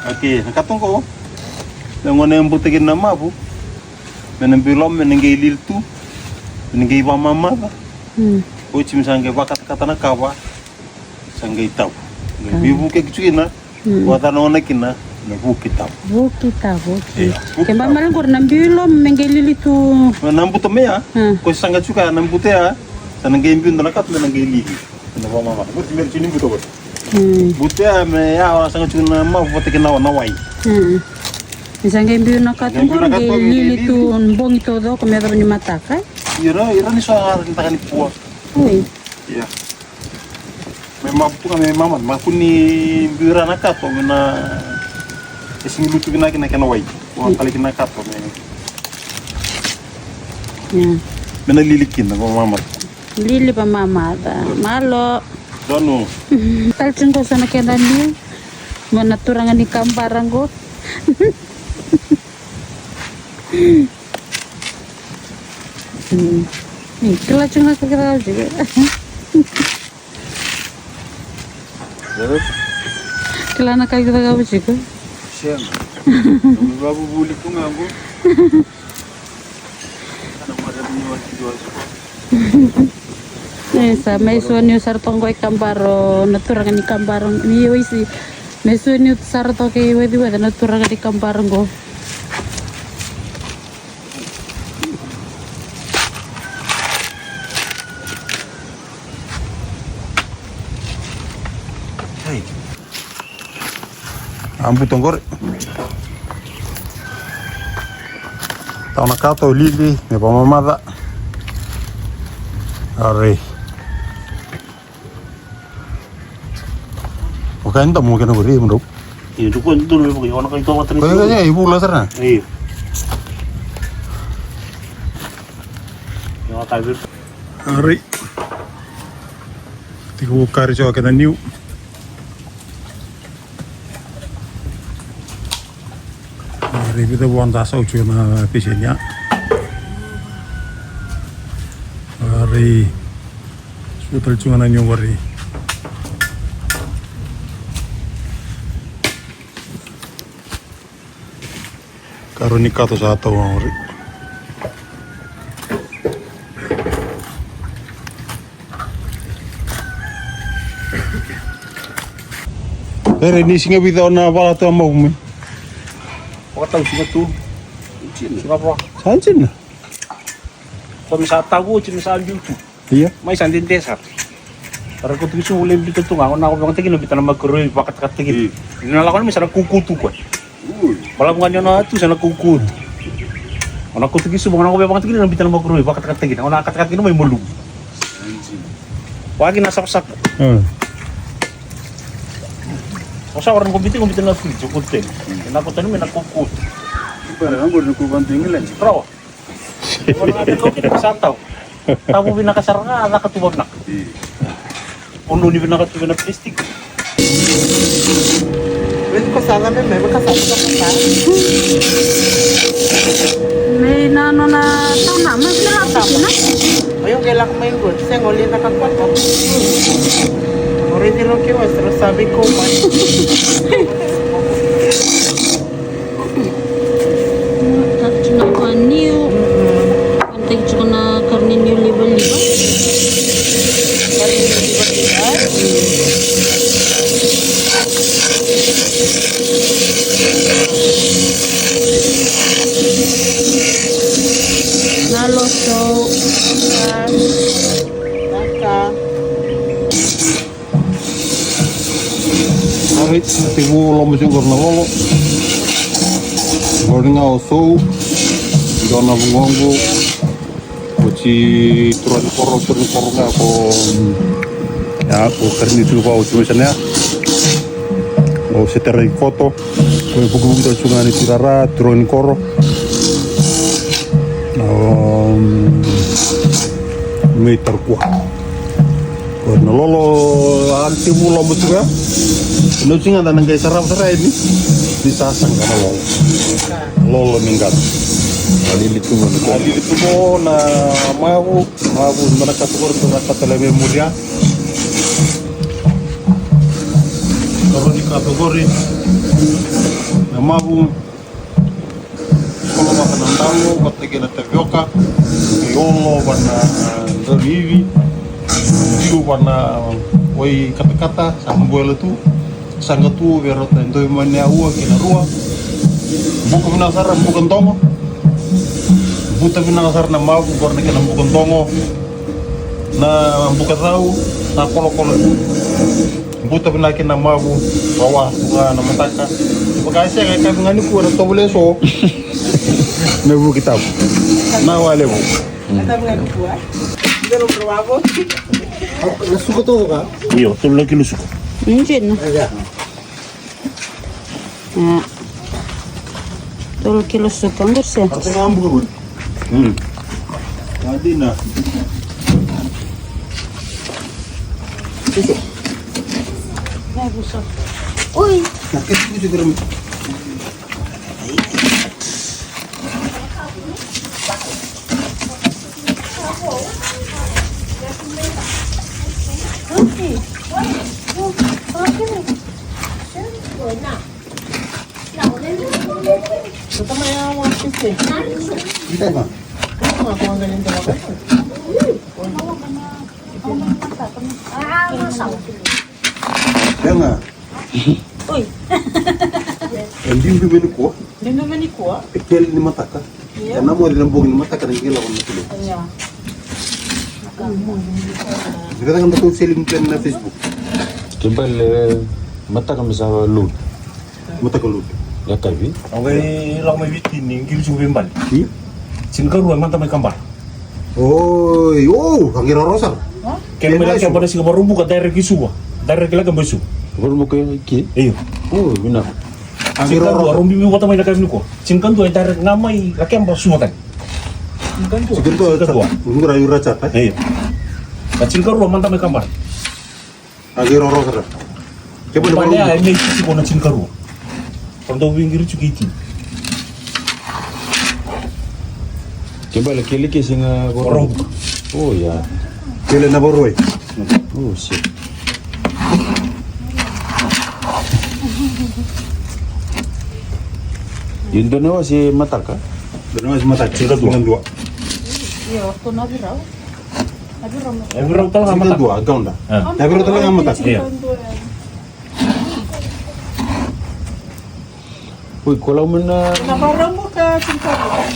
Okei, na kato qo. Na gauna e buta kina na mavu. Me na biu loma, me na qai lili tu. Me na qai vakamamaca. Mm. Oti me sa qai vakatakata na kava. Sa qai tavu. Qai veivukiyaki tu kina. Mm. Vakacava na gauna kina na Vuki Tabu. Vuki Tabu, okei. Io, Vuki Tabu. Kena ibalebale qori na biu i loma me qai lili tu. Na buta mai ya, mm, ko saga tiko ya na buta ya, sa na qai biu dua na kato me na qai lili. Na vakamamaca. Qori me tiko ni buta qori. Mm. Buta ya me ya, o na saga tiko na mavu vata kei na wai. Mm. Ni sa qai biu na kato qori, qai lili tu bogi taucoko me yacova ni mataka, e? Ira, ira ni so a ra ni taka ni pua. Oi. Ia. Me mavu tu ga me mama, me kua ni biu ira na kato, me na e sigi lutu vinaka kina kena wai. Kua tale kina kato me. Ia. Me na lili kina, vakamamaca. Lili vakamamaca. Malo. Donu. Tale tiko qo so na kena niu. Mo na turaga ni kabara qo. Mm. Ni kila tiko na ka kece ga au tiko. Kila na ka kece ga au tiko. Sega. Nomu ivakavuvuli tu ga qo. Kana mara ni wati dua tiko. E, sa mai sua niu sara toka qo i kabaro na turaga ni kabaro ni waisi. Mai sua niu sara toka i waciwaci na turaga ni kabaro qo. A buta qori. Tau na kato lili me vakamamaca. Ari. Vaka e damu kena qori, e mudrau. Io, tu ko donu me vuki, ona kai toka tani. Ko e, e, e, i vula sara. Io. Io, ka vir. Ari. Tiko kari so kena niu. Ari, vica vua da sau tiko na pisini ya. Ari, suka tale tiko ga na niu qori. Karua ni kato sa tau qori. Kere ni siga vica o na vala tu a mau mai. Vakatau siga tu. Siga va. Sa jina. Ko me sa tavu, ko me sa biu tu. Ia. Mai sa dede sara. Ra ko tuki suvu le bita tu ga, o na ko vakatakina bita na microwave, vakatakatakina. Io. Ina lako ni me sa na kuku tu ko. Ui. Balavu ga ni o na tu sa na kuku tu. O na ko tuki suvu, o na ko vakatakina na bita na microwave, vakatakatakina. O na katakatakina mai malumu. Vaki na sakosako. Hmm. O sa ora ko bita, ko bita na fridge, ko teni. Na ko tani me na kuku tu. Ipara, na ko ni ko vantu England. Rawa. Sa tau. Tavu vinaka sara ga, a caka tu vavinaka. Ono ni vinaka tu vena plastic. Vei ko sa na me, me ka sa tu ka sa. Me na nona tau na, me na tau na. Oyo ke lak mai go, se ngoli na ka kwa. Ore di lo ke wa, se lo sabe ko ma. Tatu na kwa niu. Teki tiko na karua ni niu livaliva. Na loso. Naka. Alright, na tekivu loma tiko qori na lolo. Qori ga o sou. Dua na vugoqu. Oti turaga ni koro, turaga ni koro ga ko, mm, ya, ko karini tu vau tu mai sana ya. O se tara i koto. Ko e vukivuki tau tu ga ni tirara, turaga ni koro. Um, mai Tarkua. Ko na lolo a tekivu loma tu ga. Na tu ga da na qai sarava sara yani. Ni sa saqa na lolo. Lolo ni qata. A lili tu ga na, a lili tu ga na mavu. Mavu, na ka tu qori, na ka tale me muria. Karua ni ka tu qori. Na mavu. Kolo vata na dalo, vata kei na tavioka. Kei olo, vana dau ni ivi. Liu vana wai katakata, sa buela tu. Saqa tu vei rauta e dua mai na aua kei na rua. Buka vinaka sara buka dogo. Buta vinaka sara na mavu qori na kena buka dogo. Na buka cau, na kolokolo tu. Buta vinaka kina na mavu, wawa tu ga na mataka. Vaka e sega e kavi ga ni kua na tovolea so. Me vuki tavu. Na wale vu. Na suka toka. Io, tolu na kilo suka. Njena. E. Tolu kilo suka, qori se. Mm. Adina. Oi. Oi. E biubiu mai nikua. Biubiu mai nikua. E kele ni mataka. Ia. E na moce na bogi ni mataka na qai lako na kilo. Ia. Vei caka na tou selling plan na Facebook. Ke bale mataka me sa load. Mataka lutu. Yakavi. Au qai lako mai Viti ni qiri tiko veibale. Tinikarua e mada mai Kabara. Oi, o, a qai roro sara. Kena mai Lakeba na siga Vakaraubuka, direct i Suva. Direct i Lakeba i Suva. Vakaraubuka i ke? Io. O, vinaka. A qai roro. Tinikarua, rau biubiu vata mai na yakavi nikua. Tinikadua e direct ga mai Lakeba, Suva tale. Tinikadua. Tinikadua. Io. Na tinikarua mada mai Kabara. A qai roro sara. Kena ibalebale ya e mai tiko na tinikarua. Ra dau veiqiri tiko i tini. Kena ibalebale kele ke sega Vakaraubuka. O ya. Kele na Vakarauwai. O se. Io, dua na wase mataka. Dua na wase mataka. Tinikadua. Io, ko na virau. E virau tale ga mataka. Dua, gauna. E virau tale ga mataka. Io. Oi, ko lau mai na. Na Vakaraubuka tinikarua.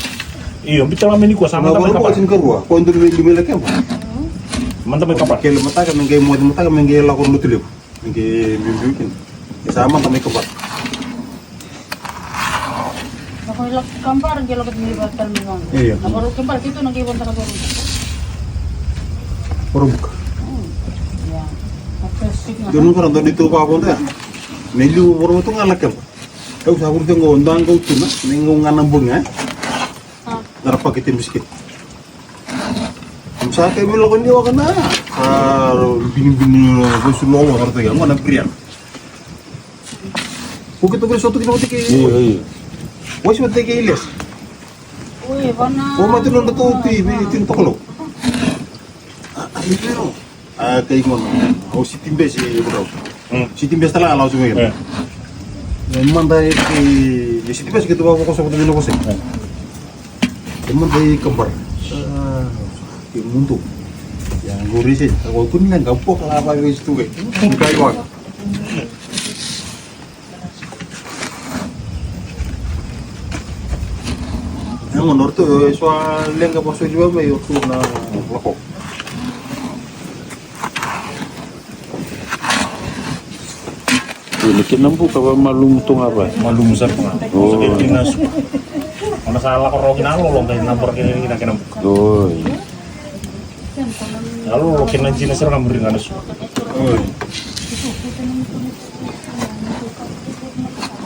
Io, biu tale ga mai nikua sa mada mai Kabara. Tinikarua. Ko dua mai lima i Lakeba. Mada mai Kabara. Kele mataka me qai moce mataka me qai lako na Lotulevu. Qai biubiu kina. E sa mada mai Kabara. Na ko lako Kabara qai lako mai Vakaraubuka. Io. Na Vakaraubuka Kabara keitou na qai vodo na Vakaraubuka. Vakaraubuka. Io. Dua na ka ra dau ni tu vakavodo ya. Me liu Vakaraubuka tu ga Lakeba. Au sa vuri tiko qo dua qau tuna, me qau ga na bogi, e? Dara pakete bisikete. Sa kai me lako ni waka na, sa binibini, vosu logo, sa rata qo na biriani. Ko keitou vei sotu ki vaka tiko. Io, io. Vosu vaka tiko i les. O mate nodra tou tui, vei tini tokolou. A, a, i vero. A, kai gona. Au City Bus e Vakarau. City Bus tale ga lau tu mai kina. E mada e, e City Bus keitou vakavakosova tu mai na vosa. E mada i Kabara. A, ke mudu. Ia qori se, a, ko kuni leqa poka la vavesi tu qai. Kai waka. E gona o ratou e so a leqa vakasoliva mai o ratou na lako. Io, na kena buka vakamalumu tu ga vaya. Malumu sara tu ga. O. Sa kena dina suka. Ona sa lako rawa kina lolo qai nabora kina kina kena buka. Oi. Na lolo kena dina sara ga muri ga na suka. Oi.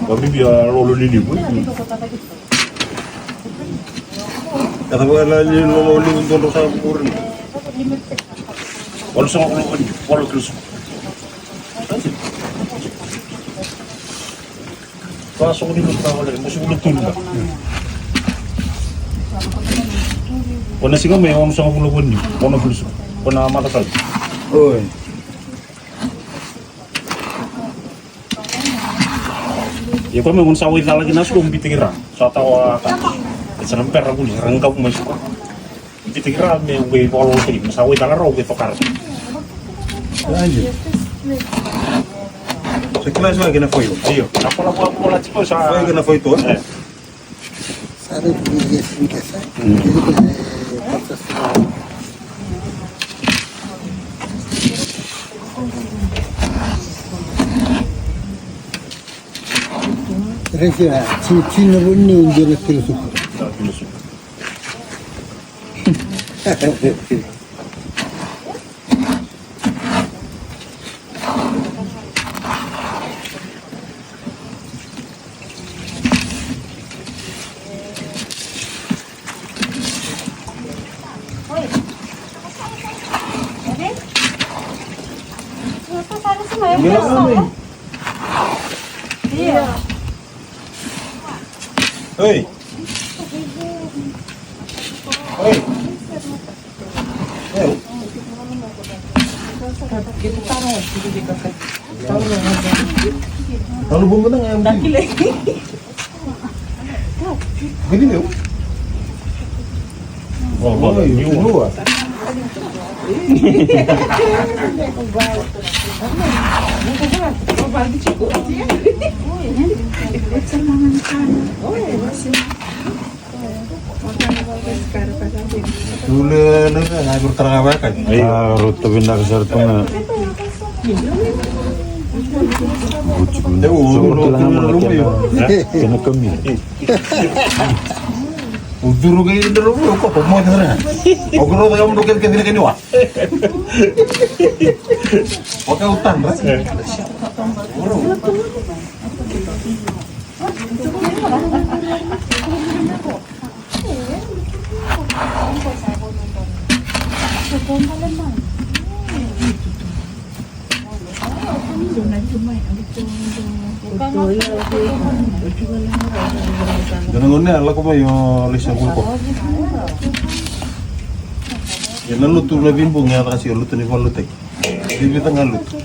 Vabibi a lolo lilivu. Ka sa vaka la ni lolo lilivu dodro sa vukuri. Walusagavulu na vaniu, walu kilo suka. Ka sogo ni vula vale, mo sogo ni tolu ga. Ko na siga mai walusagavulu na vaniu, walu kilo suka. Ko na matakau. Oi. Ia ko me gona sa waicala kina suka mo bitaki ra. Sa tawa ka. E sa na bera vuli, ra qavu mai suka. Mo bitaki ra me qai vakalolotaki, me sa waicala ra qai tokara. Sa kila sa kena foi. Io, na kola kola kola tiko sa. Foi kena foi to. E. Raica, tini, tini na vaniu, dua na kilo suka. Oi. Oi. Oi. Kalau bunga na ngam. Gini meu. Oh, oh, you. Io. A, rauta vinaka sara tu ga. Kena kamira. O curu ga i dro mo ko mo dra. O gro ga mo ke ke ni wa. O ka utandra. Dua na gauna ya lako mai o Laisa Guluko. Ia na lotu na veibogi ya caka si o lotu ni vakalotutaki. Vivica ga lotu.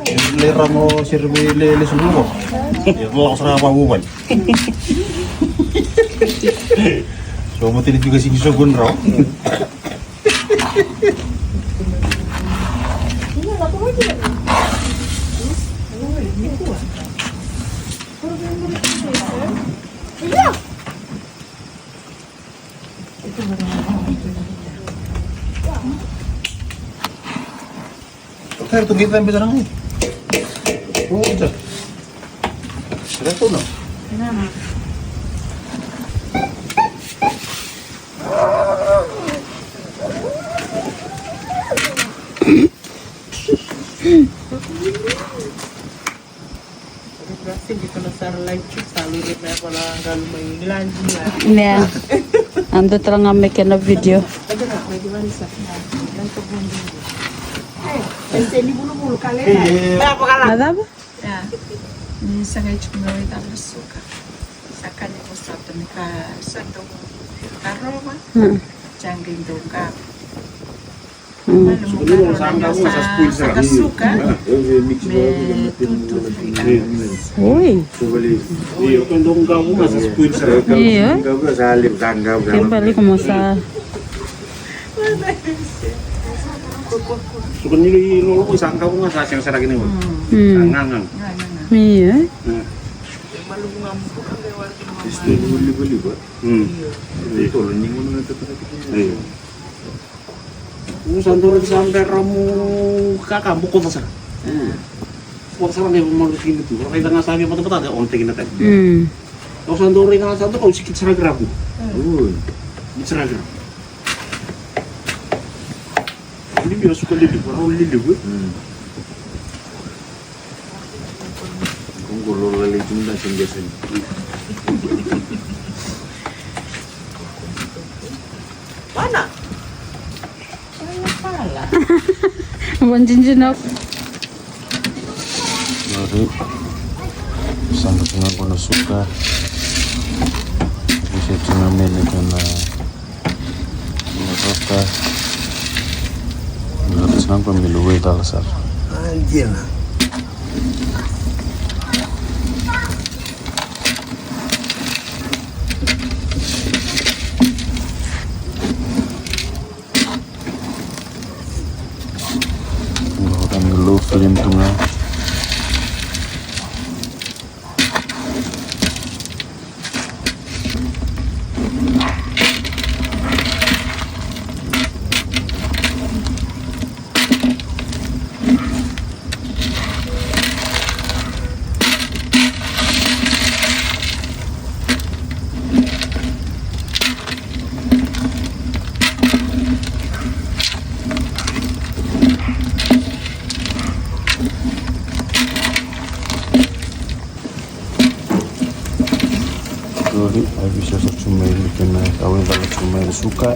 Ia le rago sere vei le Laisa Guluko. Ia lako sara vavuvale. So mateni tu ka sigi so gon rawa. Kaya tu kita bisa nang. Oh, udah. Sudah tu no. Ya. Ando tala ga mai kena video. Na cava? Ni sa qai tiko mai wai tale suka. Sa ka ni ko sa tani ka sa toko ka rova. Jang dau ka. Oi. Io. Kembali ko masa. Suka ni lo i lolo ko sa ka ko sa sega sara kini. Sa ngangang. Io. Tolo ni ngona na tatara kini. Io. Au sa dau raica sa bera mu kaka bokoca sara. Bokoca sara na ivakamalosi kina tu. Raica ga sa via batabata de on tekina tani. Au sa dau raica ga sa dau kau sikit sara kiraku. Ui. Sikit sara kiraku. Liliu, au suka liliu, rau liliu. Kongolo lalai tu na senggeseng. Mana? Wanjinjina. Ori. Sanga tu ga qo na suka. Visa tu ga me na kena. Rota. Rota sara qo me luve tale sara. A, dina. Rota me low flame tu ga. Ori, a visa sa tu mai na kena, a wai cala tu mai na suka.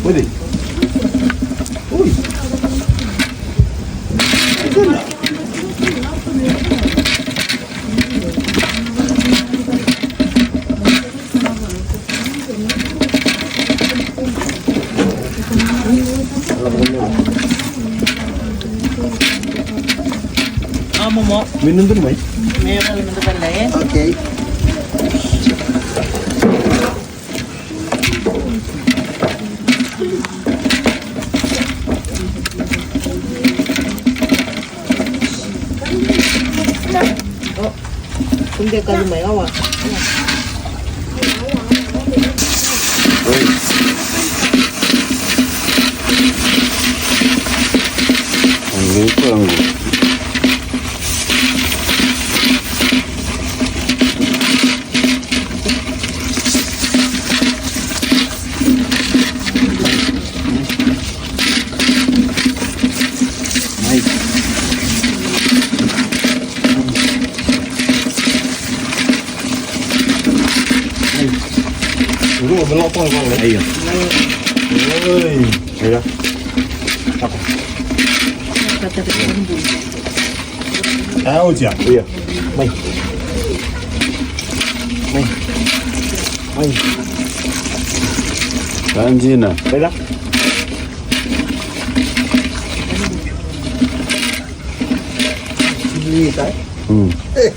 Oi. Oi. A, momo. Minutu mai. Okay. Kunde kalu mai awa. Oi. Angei pangu. Io. Oi. Io. Apa? Ah, oi, tia. Io. Mai. Mai. Mai. Tanzina. Mai da. Sibili, eh? Hmm. Eh.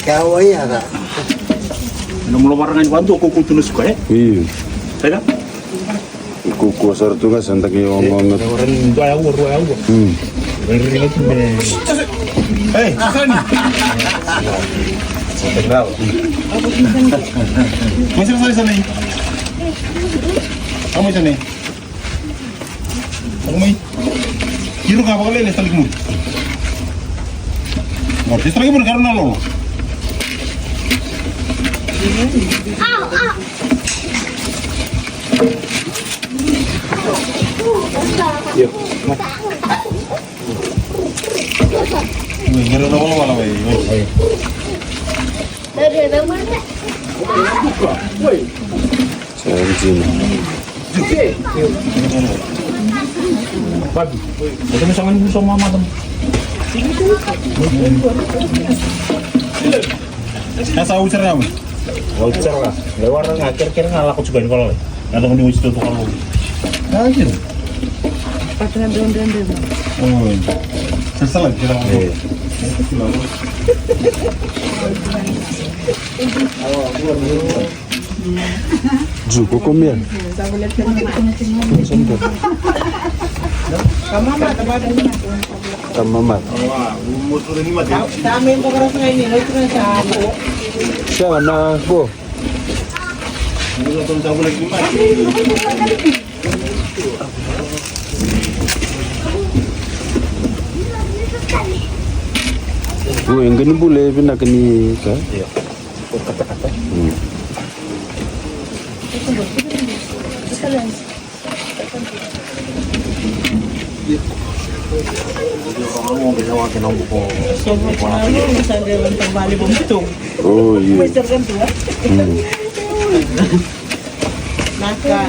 Kau ia ka. Na molo varanga ni vandu ko kutu na suka, eh? Io. Sai da? Iko kua sara tu ga sa daki ogogo. Dua ya ua, dua ya ua. Hmm. Hey, sani. Mai sara sara sani. Mai sara sani. Mai. Kiro ka vakalele sa liki muri. Mo, sa liki muri karo na lolo. Oi, gero na wala wala wai. Oi. Sa dina. Papi, o tome sanga ni busa mama tam. Ka sa ucar ya wai. Ucar ya. Lewara nga, kere kere nga lako cuka ni kola wai. Nga toko ni uci tu kola wai. Nga kira. Pati nga dondon dondon. Oi. Sasala kira. Eh. Ju, kokomia. Tamamata. Sa na bo. Ui, e qai ni bula e vinaka ni ka. Io. Katakata. Mm. Oh, io. Mm. Naka.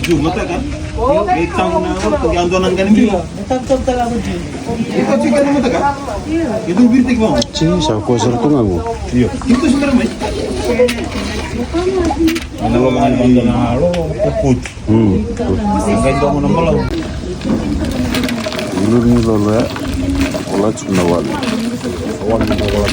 Ju, mataka. Ni tavu na, ni tavu na qani biu. Ni tavu, tavu, tavu, tavu. Ni tavu, tavu, tavu, mataka. Ni tavu, birtik mau. Ci, sa ko sara tu ga qo. Io. Ni tavu, sara mai. Ni na lolo, ni na lolo, kuput. Hmm. Qai domo na malau. Ulu ni lolo ya. Wala tiko na wale. Wale na wale.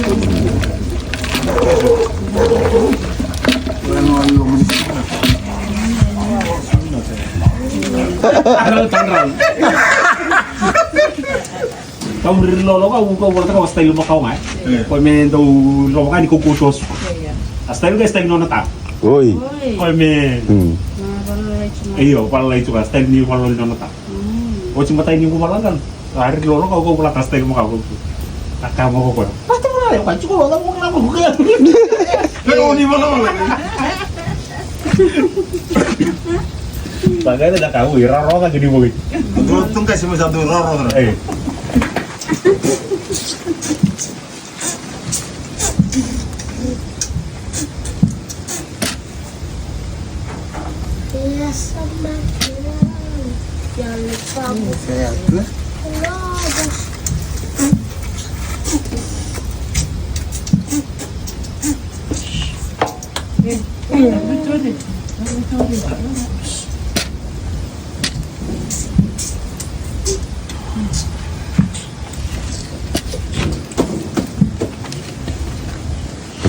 Kau riri lolo kau, kau volata kau a style vaka oga, e. Io. Koya me dau lolo vaka ni kau kutu osu. Io, io. A style ga e style nona ta. Oi. Oi. Koya me. Hmm. Na valalai tu ga. Io, valalai tu ga, style ni valalai nona ta. Hmm. Oti matai ni kau valaga. A riri lolo kau, kau volata style vaka kau. A ka mo ko koya. Pata valalai, kau tiko volata mo na mo koya. Pero ni valaga. Tagane da ka ui raro ga kini mo. Dua tu qai sima sa dua raro ga. E.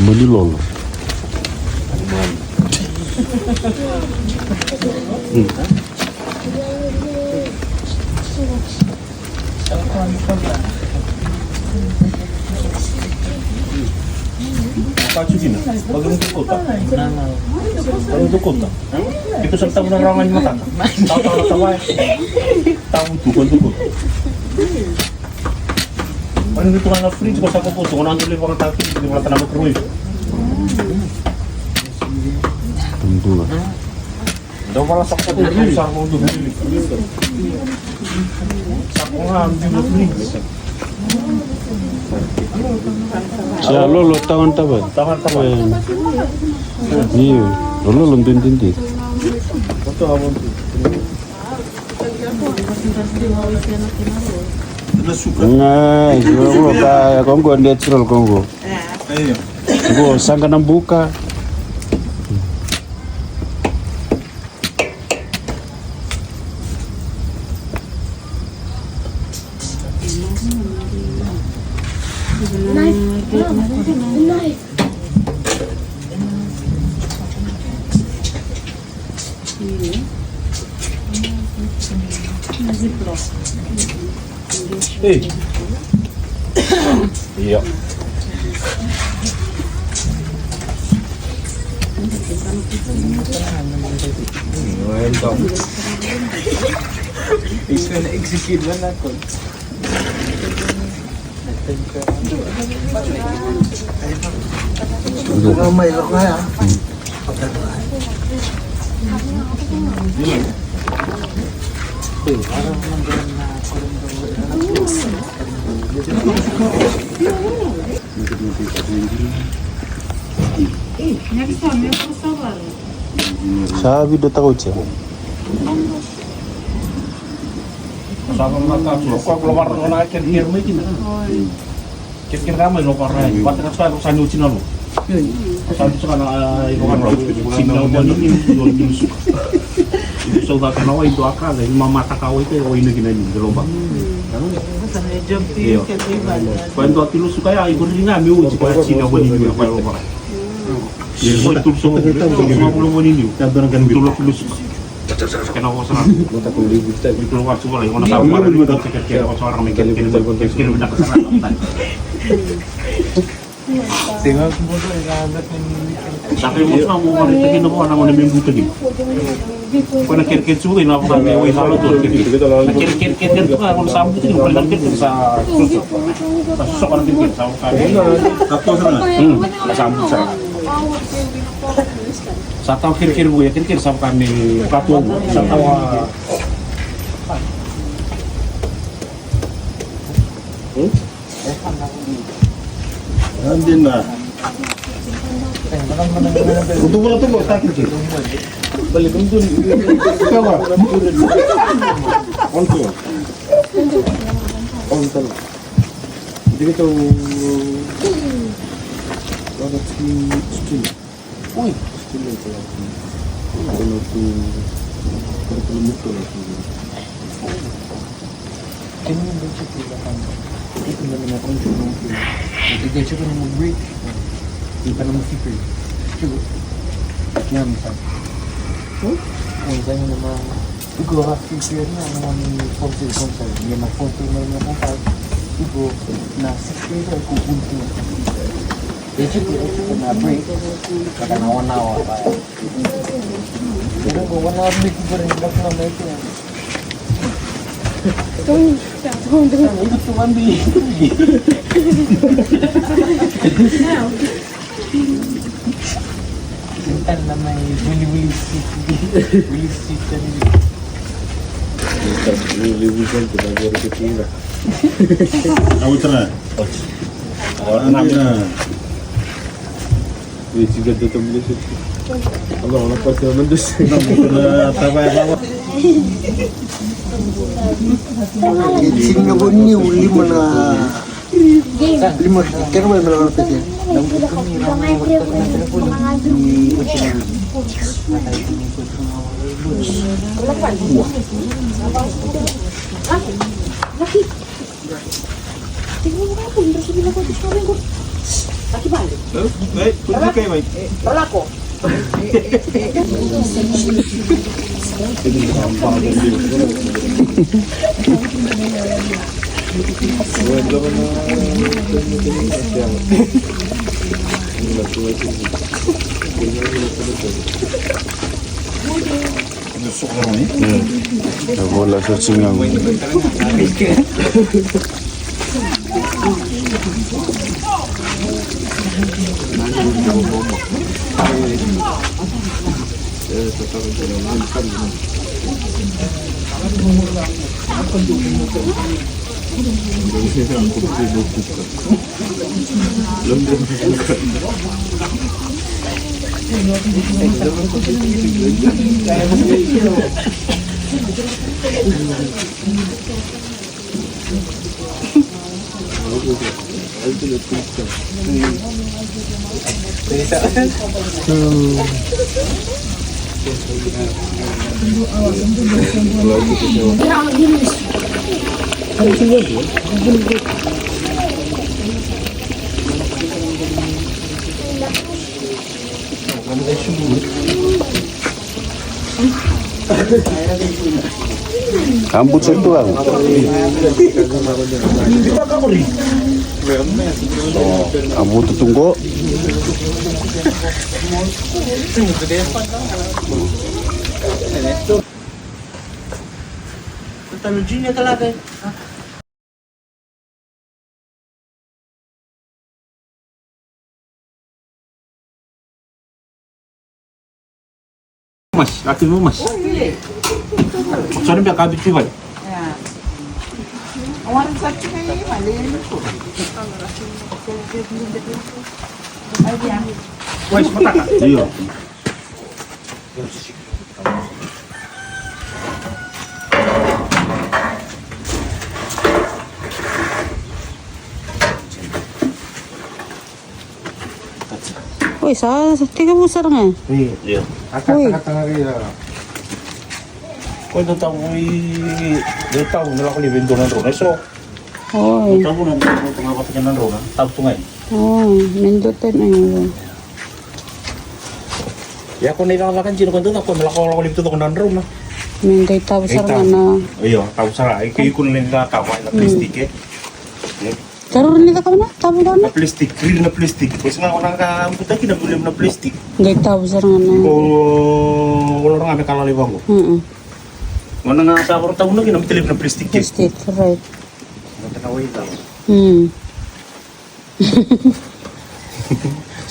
Mani lolo. Ka tukuna, o kemudou kauta. O kemudou kauta. Keitou sa tavu na rawa ga ni mataka. Tautauna tavaya. Tavu tu, o kemudou kauta. Mani tu ga na fridge, ko sa kauta, ko na dau lai vakayagataka fridge, lai vakayagataka na microwave. Dua. Dau vala sa kauta, sa kauta. Sa kauta, dua na fridge. Sa lolo, tawana tavaya. Tawana tavaya. E. Io, lolo duidui. Nga, io, ka, ko qo natural ko qo. Io. Qo saqa na buka. Ei. Io. Iko na execute mana ko. Sa video taka oti. Sa vakamata tu, o koya ko lavara na kerekere mai kina. Kerekere ga mai lavara, vata na sa, sa ni oti na lo. Sa ni saka na, a, i vaka na, sini na wai ni, ni, ni suka. Ni sa uca ka na wai, dua ka, ni mamata ka wai, ka wai na kina ni, ni loba. Io. Ko e dua kilo suka ya, iko riri ga me oti, ko e sini na wai ni, ni, ko e lavara. Iko e tolu so, tolu so, tolu so, tolu so, tolu so, tolu so, tolu so, tolu so, Kena vosa na. Kena vosa na. Sa kai vosa na mo mara taki na vua na ngone me buta kina. Ko na kerekere tu na vua me wai na lotu kerekere. Na kerekere kerekere tu na ngone sa buta kina, ko na kerekere sa susu. Sa susu ko na kerekere sa vaka me. Sa toso na. Hmm, sa buta. Sa tau kerekere vua, kerekere sa vaka me katubu. Sa tau a. Hmm? Andina. Kutu bola tu, bola tu. Balik kutu. Coba. Onto. Onto. Jadi kita. Oi, still like that. Kono tu, kono tu mutu la tu. Kena ni break tu la kan. Itu na mina kono tu mutu. Itu dia cakap nama break. Itu nama fikir. Cuba. Ya, misal. Hmm? Misal nama Iko a fifty na na ni forty something ni na forty na na forty. Iko na sixty na iko buntu. E tiko e tiko na break. Kaka na one hour ba. Iko one hour break iko rin bak na mai iko. Iko tu mandi. Sintana mai vuli vuli siti. Vuli siti tani. Vuli vuli siti tani vuli siti tani. Au tana. Au tana. Vuli siti tani vuli siti. Agora na pasi na dos. Na tava ya. Sini na voni ulima na. Lima, kena mai mera na pete. Ni oti na. Laki. Tiko mo ka pun, terus bilang kau tu sekarang kau. Laki balik. Halo? Baik, pergi kai mai. Berlaku. Io, io. Io, vola sa tiko ga. Ambu tu ga. So, ambu tu tu qo. Mas, laki mo mas. Sorry, bia kabi tu vai. Wais, mataka. Io. Oi, sa tekivu sara ga. Io. Oi. Ko dau tau i, dau tau na lako ni vei dua na drau na so. Oi. Dau tau na, dau tau na vata kei na drau na tau tu ga. Oi, me dua tau na. Ia ko na icakacaka dina ko dau caka ko me lako lako levu tu caka na drau na. Me qai tavu sara ga na. Io, tavu sara. Iko iko na levu caka na plastic e. Karuru ni caka na tavu ga na. Na plastic, riri na plastic. Ko sega ko na ka butaki na levu na plastic. Qai tavu sara ga na. Ko lora ga me ka lalai vaqo. Mm. Ko na ga sa varo tavu na kina me levu na plastic. Plastic, right. Ko na wai caka. Mm.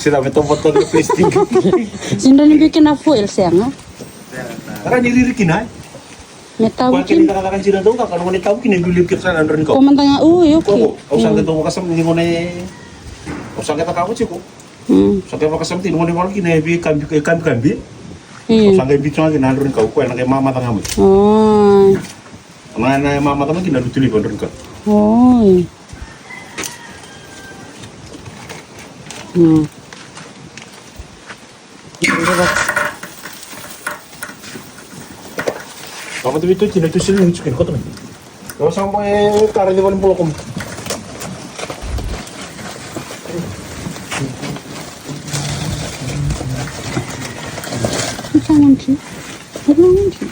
Sila me tobotobo na plastic. Sindra ni biu kina foil sega. Ra ni riri kina. Me tavu kina. Kua kina cakacaka sira dau caka, kua ni tavu kina e biu levu kina sa na drau ni kau. Ko mada ga, ui, okay. Ko, au sa qai dau vakasama ni gone. Au sa qai cakava tiko. Mm. Sa qai vakasama tiko ni gone vaka kina e vei kabi, e kabi kabi. Io. Au sa qai biu tiko ga kina na drau ni kau, koya na qai mamaca ga mai. Oi. Na, na mamaca mai kina lutu levu na drau ni kau. Oi. Mm. Vaka tu vitu kina tu sili ni tukina koto mai. Lo sa mo e kara de vale bolo kom. Sa nganti. Sa nganti.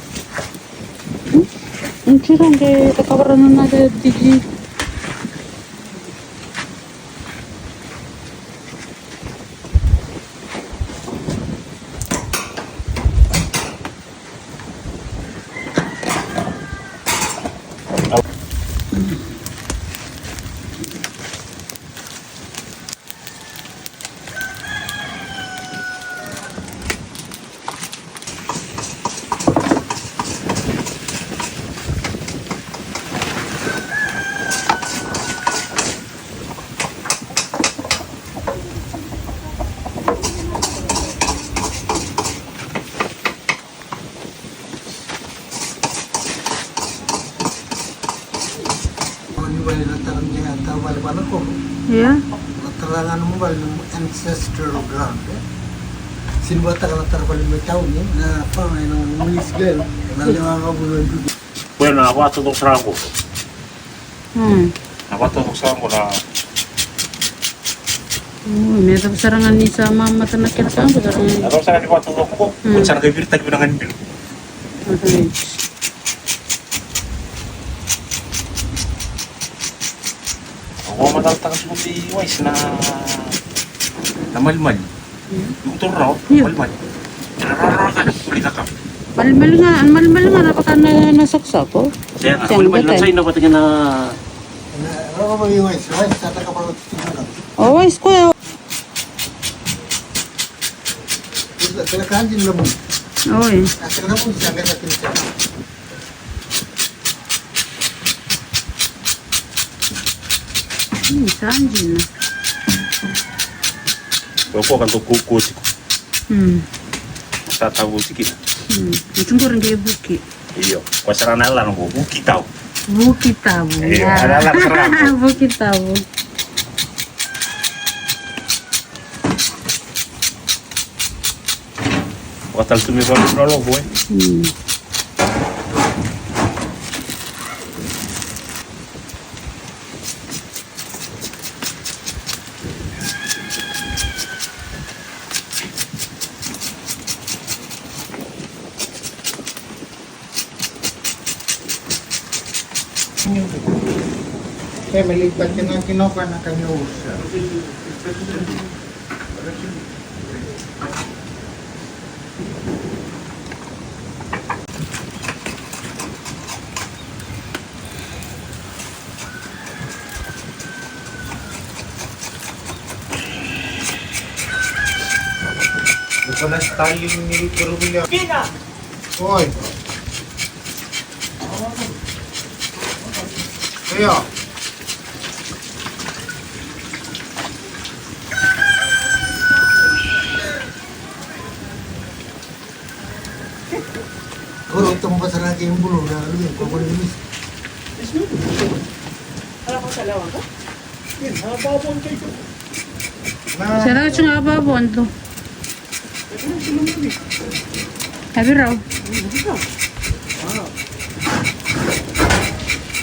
Nganti range takavara na na digi. Ni vale na tara ni a tara vale vale ko. Ia. Na tara ga na mo vale na mo ancestral ground, e. Sini vata na tara vale me tau ni na fama na English girl na lewa ga mo na dudu. Koya na vata do sara ko. Hmm. Na vakataucoko sara qo na. Hmm, me yacova sara ga ni sa mamata na kena ka qo sara ga. Na yacova sara ga ni vakataucoko qo. Hmm. Qo sara ga e viritaki vina ga ni bilo. Alright. Au vakamacalataka tiko vei Waisi na, na malimali. Io. Io, toro rawa, io. Malimali. Era rawarawa tale, toro i cakava. Malimali ga, malimali ga na vaka na, na sakosako. Sega, sega, malimali na taim. Sa ina vata kei na. Rawarawa i Waisi, Waisi sa taka vaka tu tu. O Waisi koya. Oi. Hmm, sa dina. Ko ko kan ko ko tiko. Hmm. Sa tavu tiko. Hmm. Tiko qori qai vuki. Io, ko sara na yalana qo, vuki tavu. Vuki tavu. Io, ya. Yalana sara qo. Vuki tavu. Vakatale tu me valu na lovo, e. Hmm. Family, but you know, you know, when I can use. Oi. Io. Ora o tamo pasara ke bulu na lu ko ko ni. Sera chunga ba bonto. Avirau.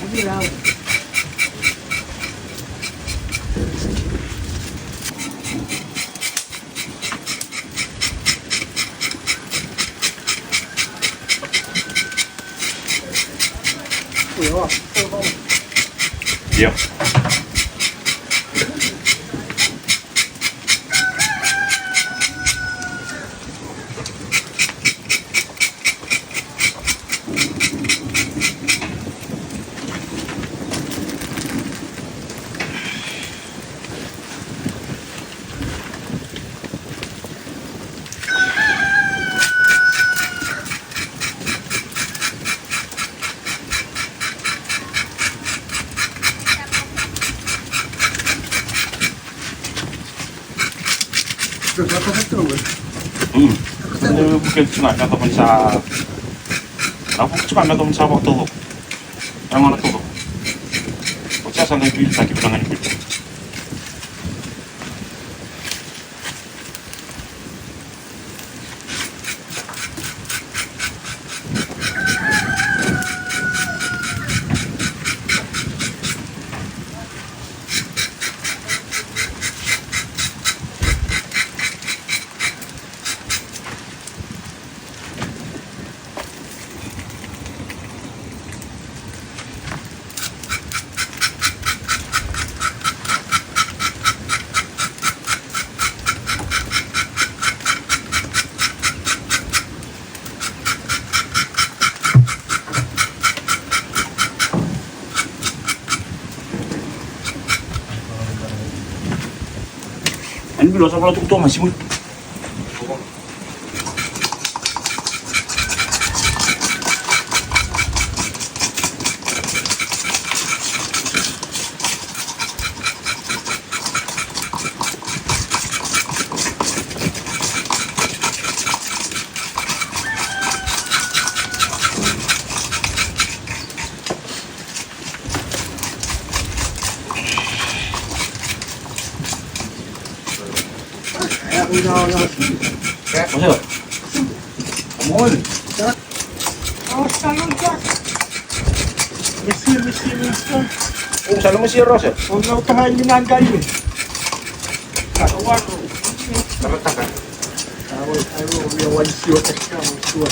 Avirau. Io. Mm. Vuki tiko ga me yacova ni sa, na vuki tiko ga me yacova ni sa vakataucoko. Yagona taucoko. Oti sa qai viritaki vina ga ni bilo. Ani bilo sa vala tukutuku mai simu. What's up? Morning. Oh, salute, Jack. Miss you, miss you, miss you. Sa na masia rosa. Au na taha ni na qai. Tara taka. Au, au, au, au, au, siwa taka, siwa.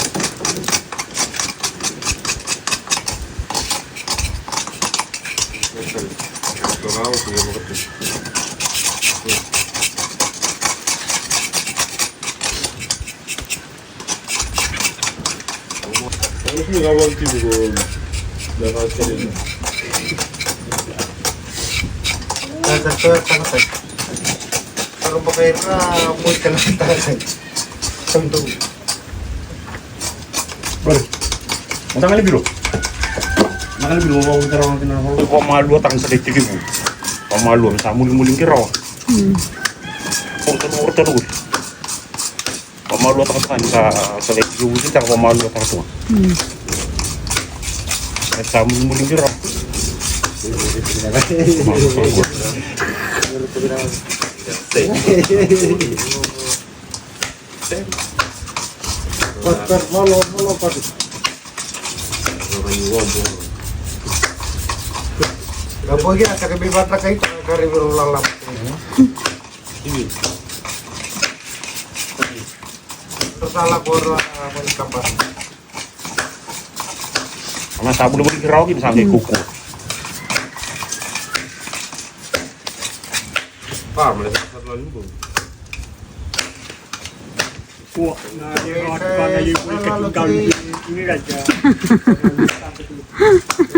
Bro, mataqali biro. Mataqali biro, vakavuta rawa kina. Vamaluataka sa qai tekivu. Vamaluataka sa mulimuli qi rawa. Mm. Vakavuta rawa. Vamaluataka saka ni sa, sa lai tiko vuti taka vamaluataka tu. Mm. E sa mulimuli qi rawa. Pat, pat, malo, malo, pat. Ka bogi a taka bi vata kai to kare viro lala. Sala koro a mani kapa. Ana sa bula bula ki rawa ki sa ngai kuku. Pa, mala sa sa limbu. Ko na ye ro ka na ye ko ka ki galu ni raja.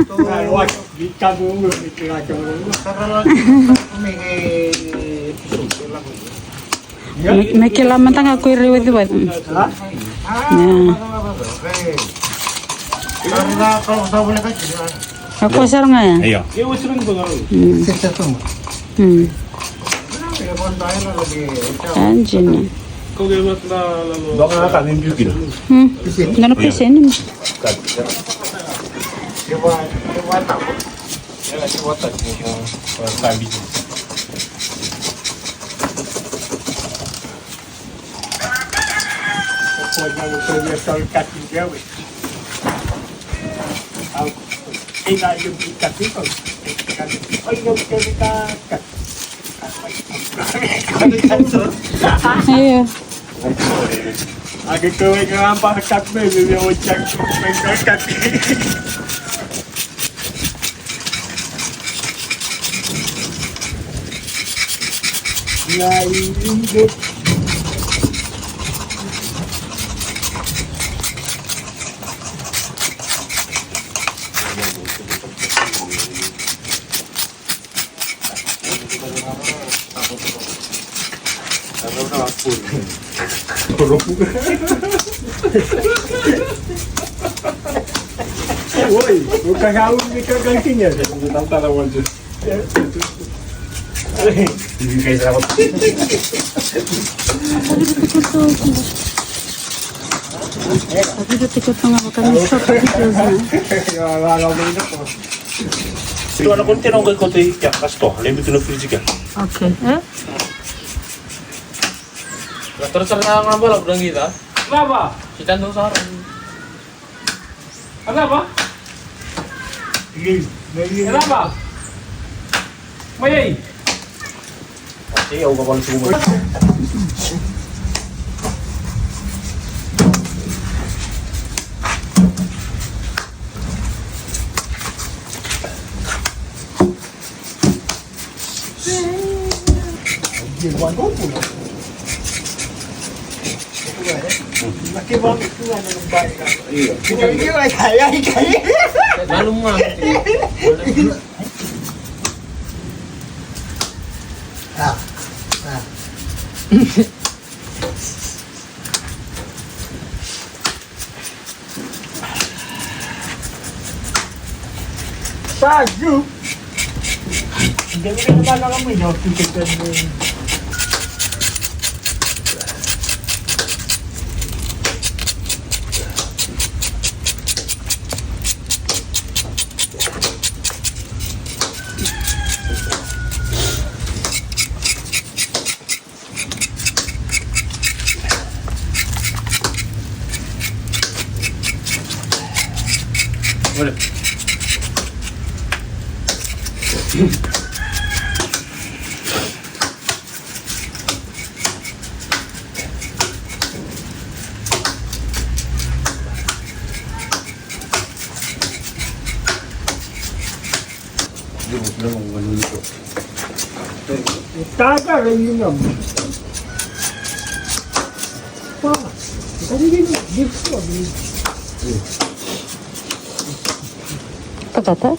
Ka lo wa ki ka go ni raja. Me, me kila mada ga ko ira i vacivaci. Ia. A koya sara ga ya. Io. Mm. Mm. A dina. Mm. Dua na peseni. Io. Oi, o kakau ni kakau kina. Tua na kontena o qai kauta i kea, ka sitoa, lai biuta na firiji kea. Okay. E? Na tara sara na gona balavu na qita. Lava. Sitani dau sara. A cava? E cava? Mai ai. Sa ju. Olha. Patata.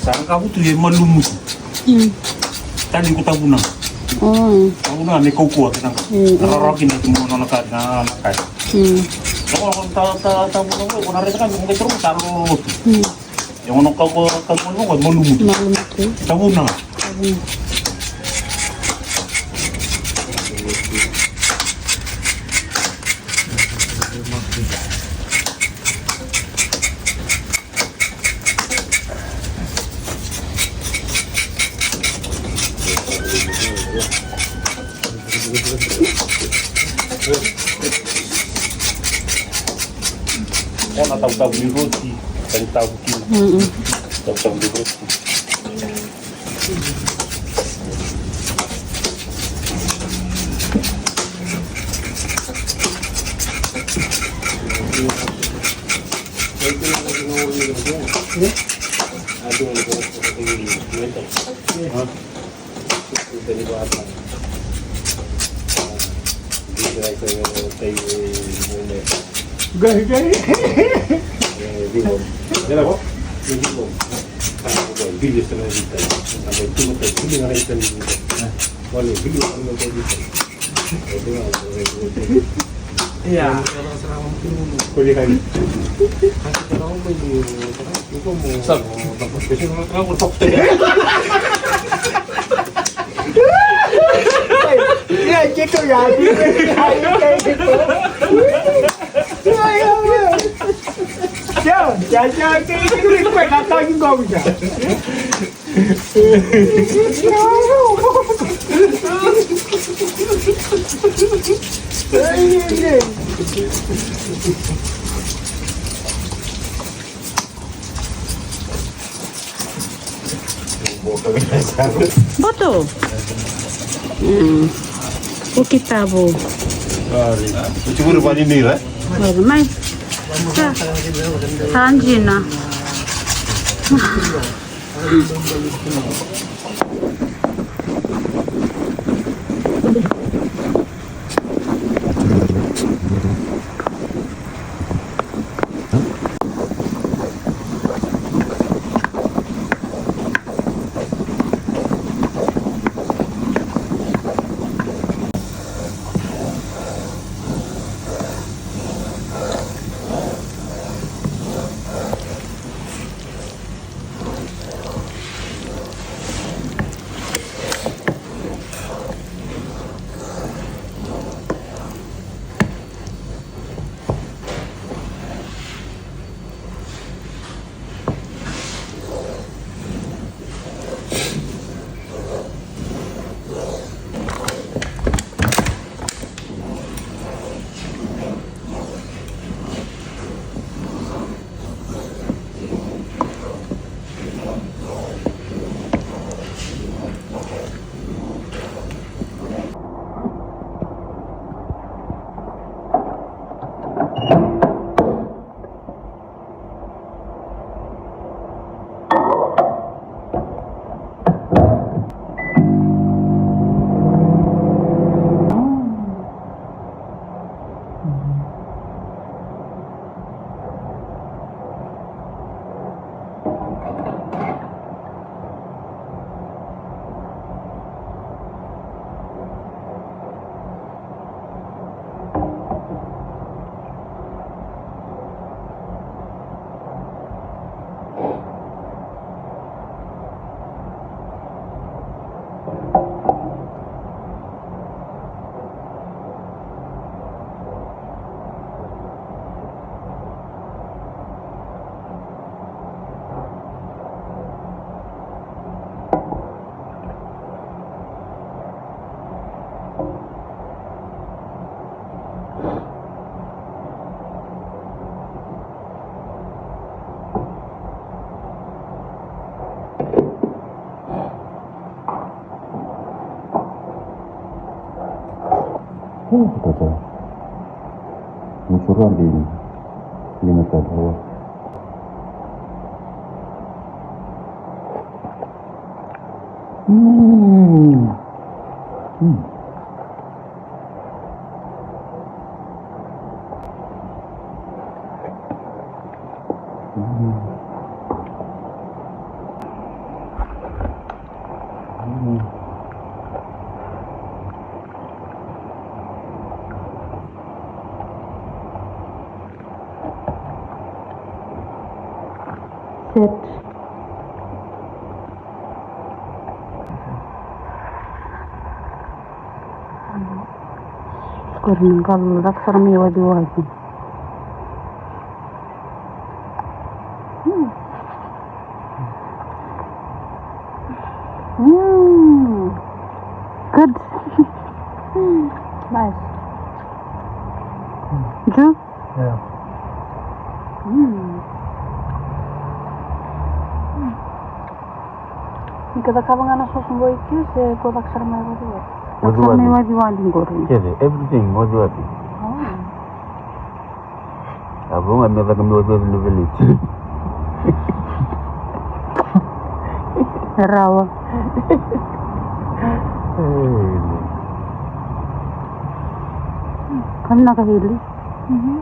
Sa na kavutu e malumu tu. Mm. Tali ko tavuna. Mm. Tavuna me kaukauwa kina. Mm, mm. Rarawa kina tu mo nona ka na, na ka. Mm. Ko ta, ta, tavuna ko na reta ka ko ta ro ta ro tu. Mm. E ono ka ko ka ko ko malumu tu. Malumu tu. Tavuna. Tavuna. Ona tautavu ni roti, tani tavu kina. Mm-mm. Tautavu ni roti. Gai, gai. Ia. Sa. Ia, keitou ia. Ia, ia, ia, keitou ia. Boto. Mm. Ukitabu. Uciburi vani nira. Mai. Sa. Sa dina. Ni soro adi ni liga tale. Mm. Mm. Set. Qori na qalo lako sara mai waciwaci. Mm. Mm. Good. Nice. Ju? Ia. Mm. Ni ka cakava ga na soso qo i ke se ko caka sara mai waciwaci? Caka sara mai waciwaci qori. Kece, everything waciwaci. Oh. A vo ga me caka me waciwaci na veleti. Rawa. Ka vinaka Hili. Mhm.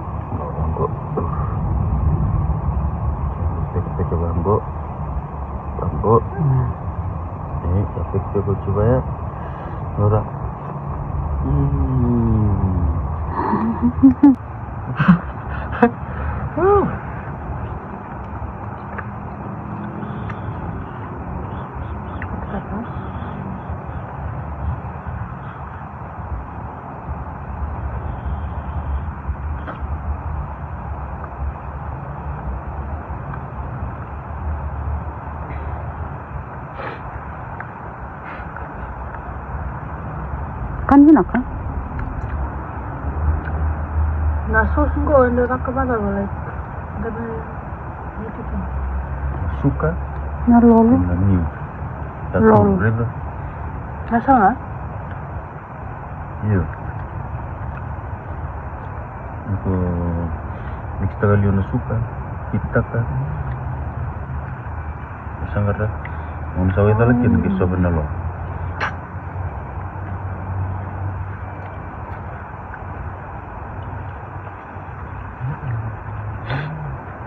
Pekepeke vaqo. Vaqo. Mm. E, ka pekepeke oti vaya. Nora. Mm. Ka ni vinaka. Na sauce qo e dau caka vacava, like, qai na, na tiko. Suka. Na lolo. Na niu. Lolo. Na saga. Io. Iko mix-taka liu na suka, heat-taka. Sa qara. Mo sa wai cala kina qai sova na lolo.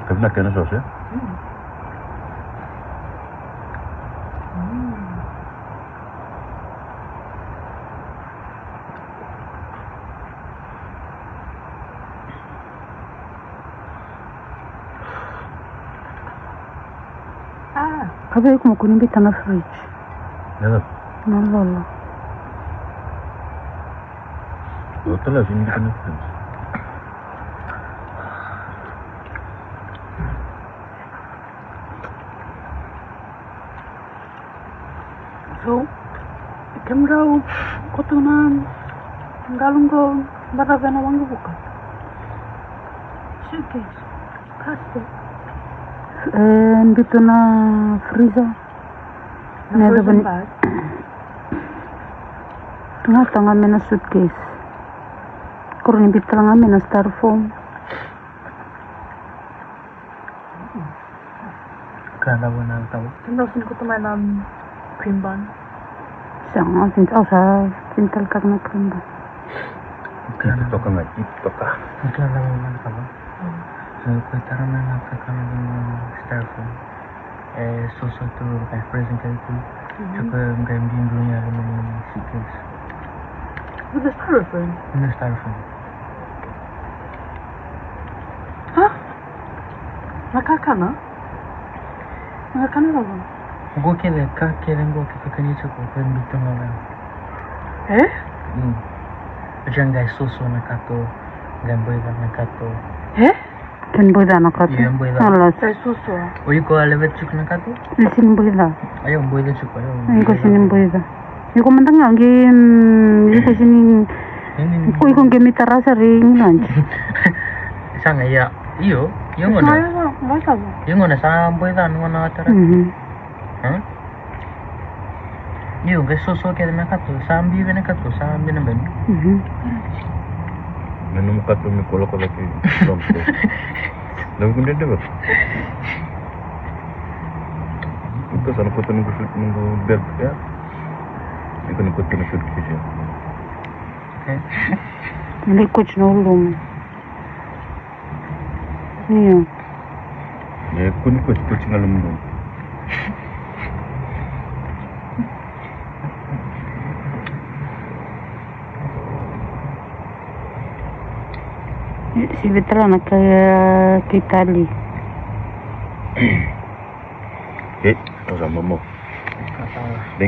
Ka vinaka na sauce, e? Ah, ka vei iko mo kua ni biuta na fridge. Ia. Na lolo. Io, tale, sega ni biuta na fridge. So, kemudrau koto na qalo qo, baravi ena waqavuka. Suitcase, plastic. E, biuta na freezer. Na frozen bag. Ga toka ga mai na suitcase. Qori ni biuta ga mai na styrofoam. Ka na vuna na tau. Kemudrau sega ni kauta mai na cream bun? Sega, au sega, au sa sega ni taleitaka na cream bun. Ka na toka ga, toka. Ka na vuna na tau. Sa ko tara mai na ka na vuna styrofoam. E soso tu, ka frozen ka tu. Sa ko qai biubiu ni aluminum suitcase. With the styrofoam? In the styrofoam. Ha? Na kakana? Na kakana cava? Qo kece, ka kece qo ke kakani tiko, ko biuta ga vei. E? Mm. Oti qai soso na kato, qai boica na kato. E? Qai boica na kato. Io, boica. Ala. Qai soso. O iko a leveta tiko na kato? Ni sega ni boica. Io, boica tiko, io. Iko sega ni boica. Iko mada ga qai, mm, iko sega ni Ko iko qai mai tara sara i gina. Sa ga ia. Io, io gona. Io gona sa boi ca na gona tara. Io, qai soso kece na kato, sa bibi na kato, sa bibi na bani. Me nomu kato me kolokola ki. Dau kundre deva. Iko sa na kota noqu sut noqu belt ya. Iko na kota noqu sut kece. Ni koti na ulumu. Io. E kuni koti koti ga lomu lomu. Si vetara na kai kai tali. E, o sa momo. Dai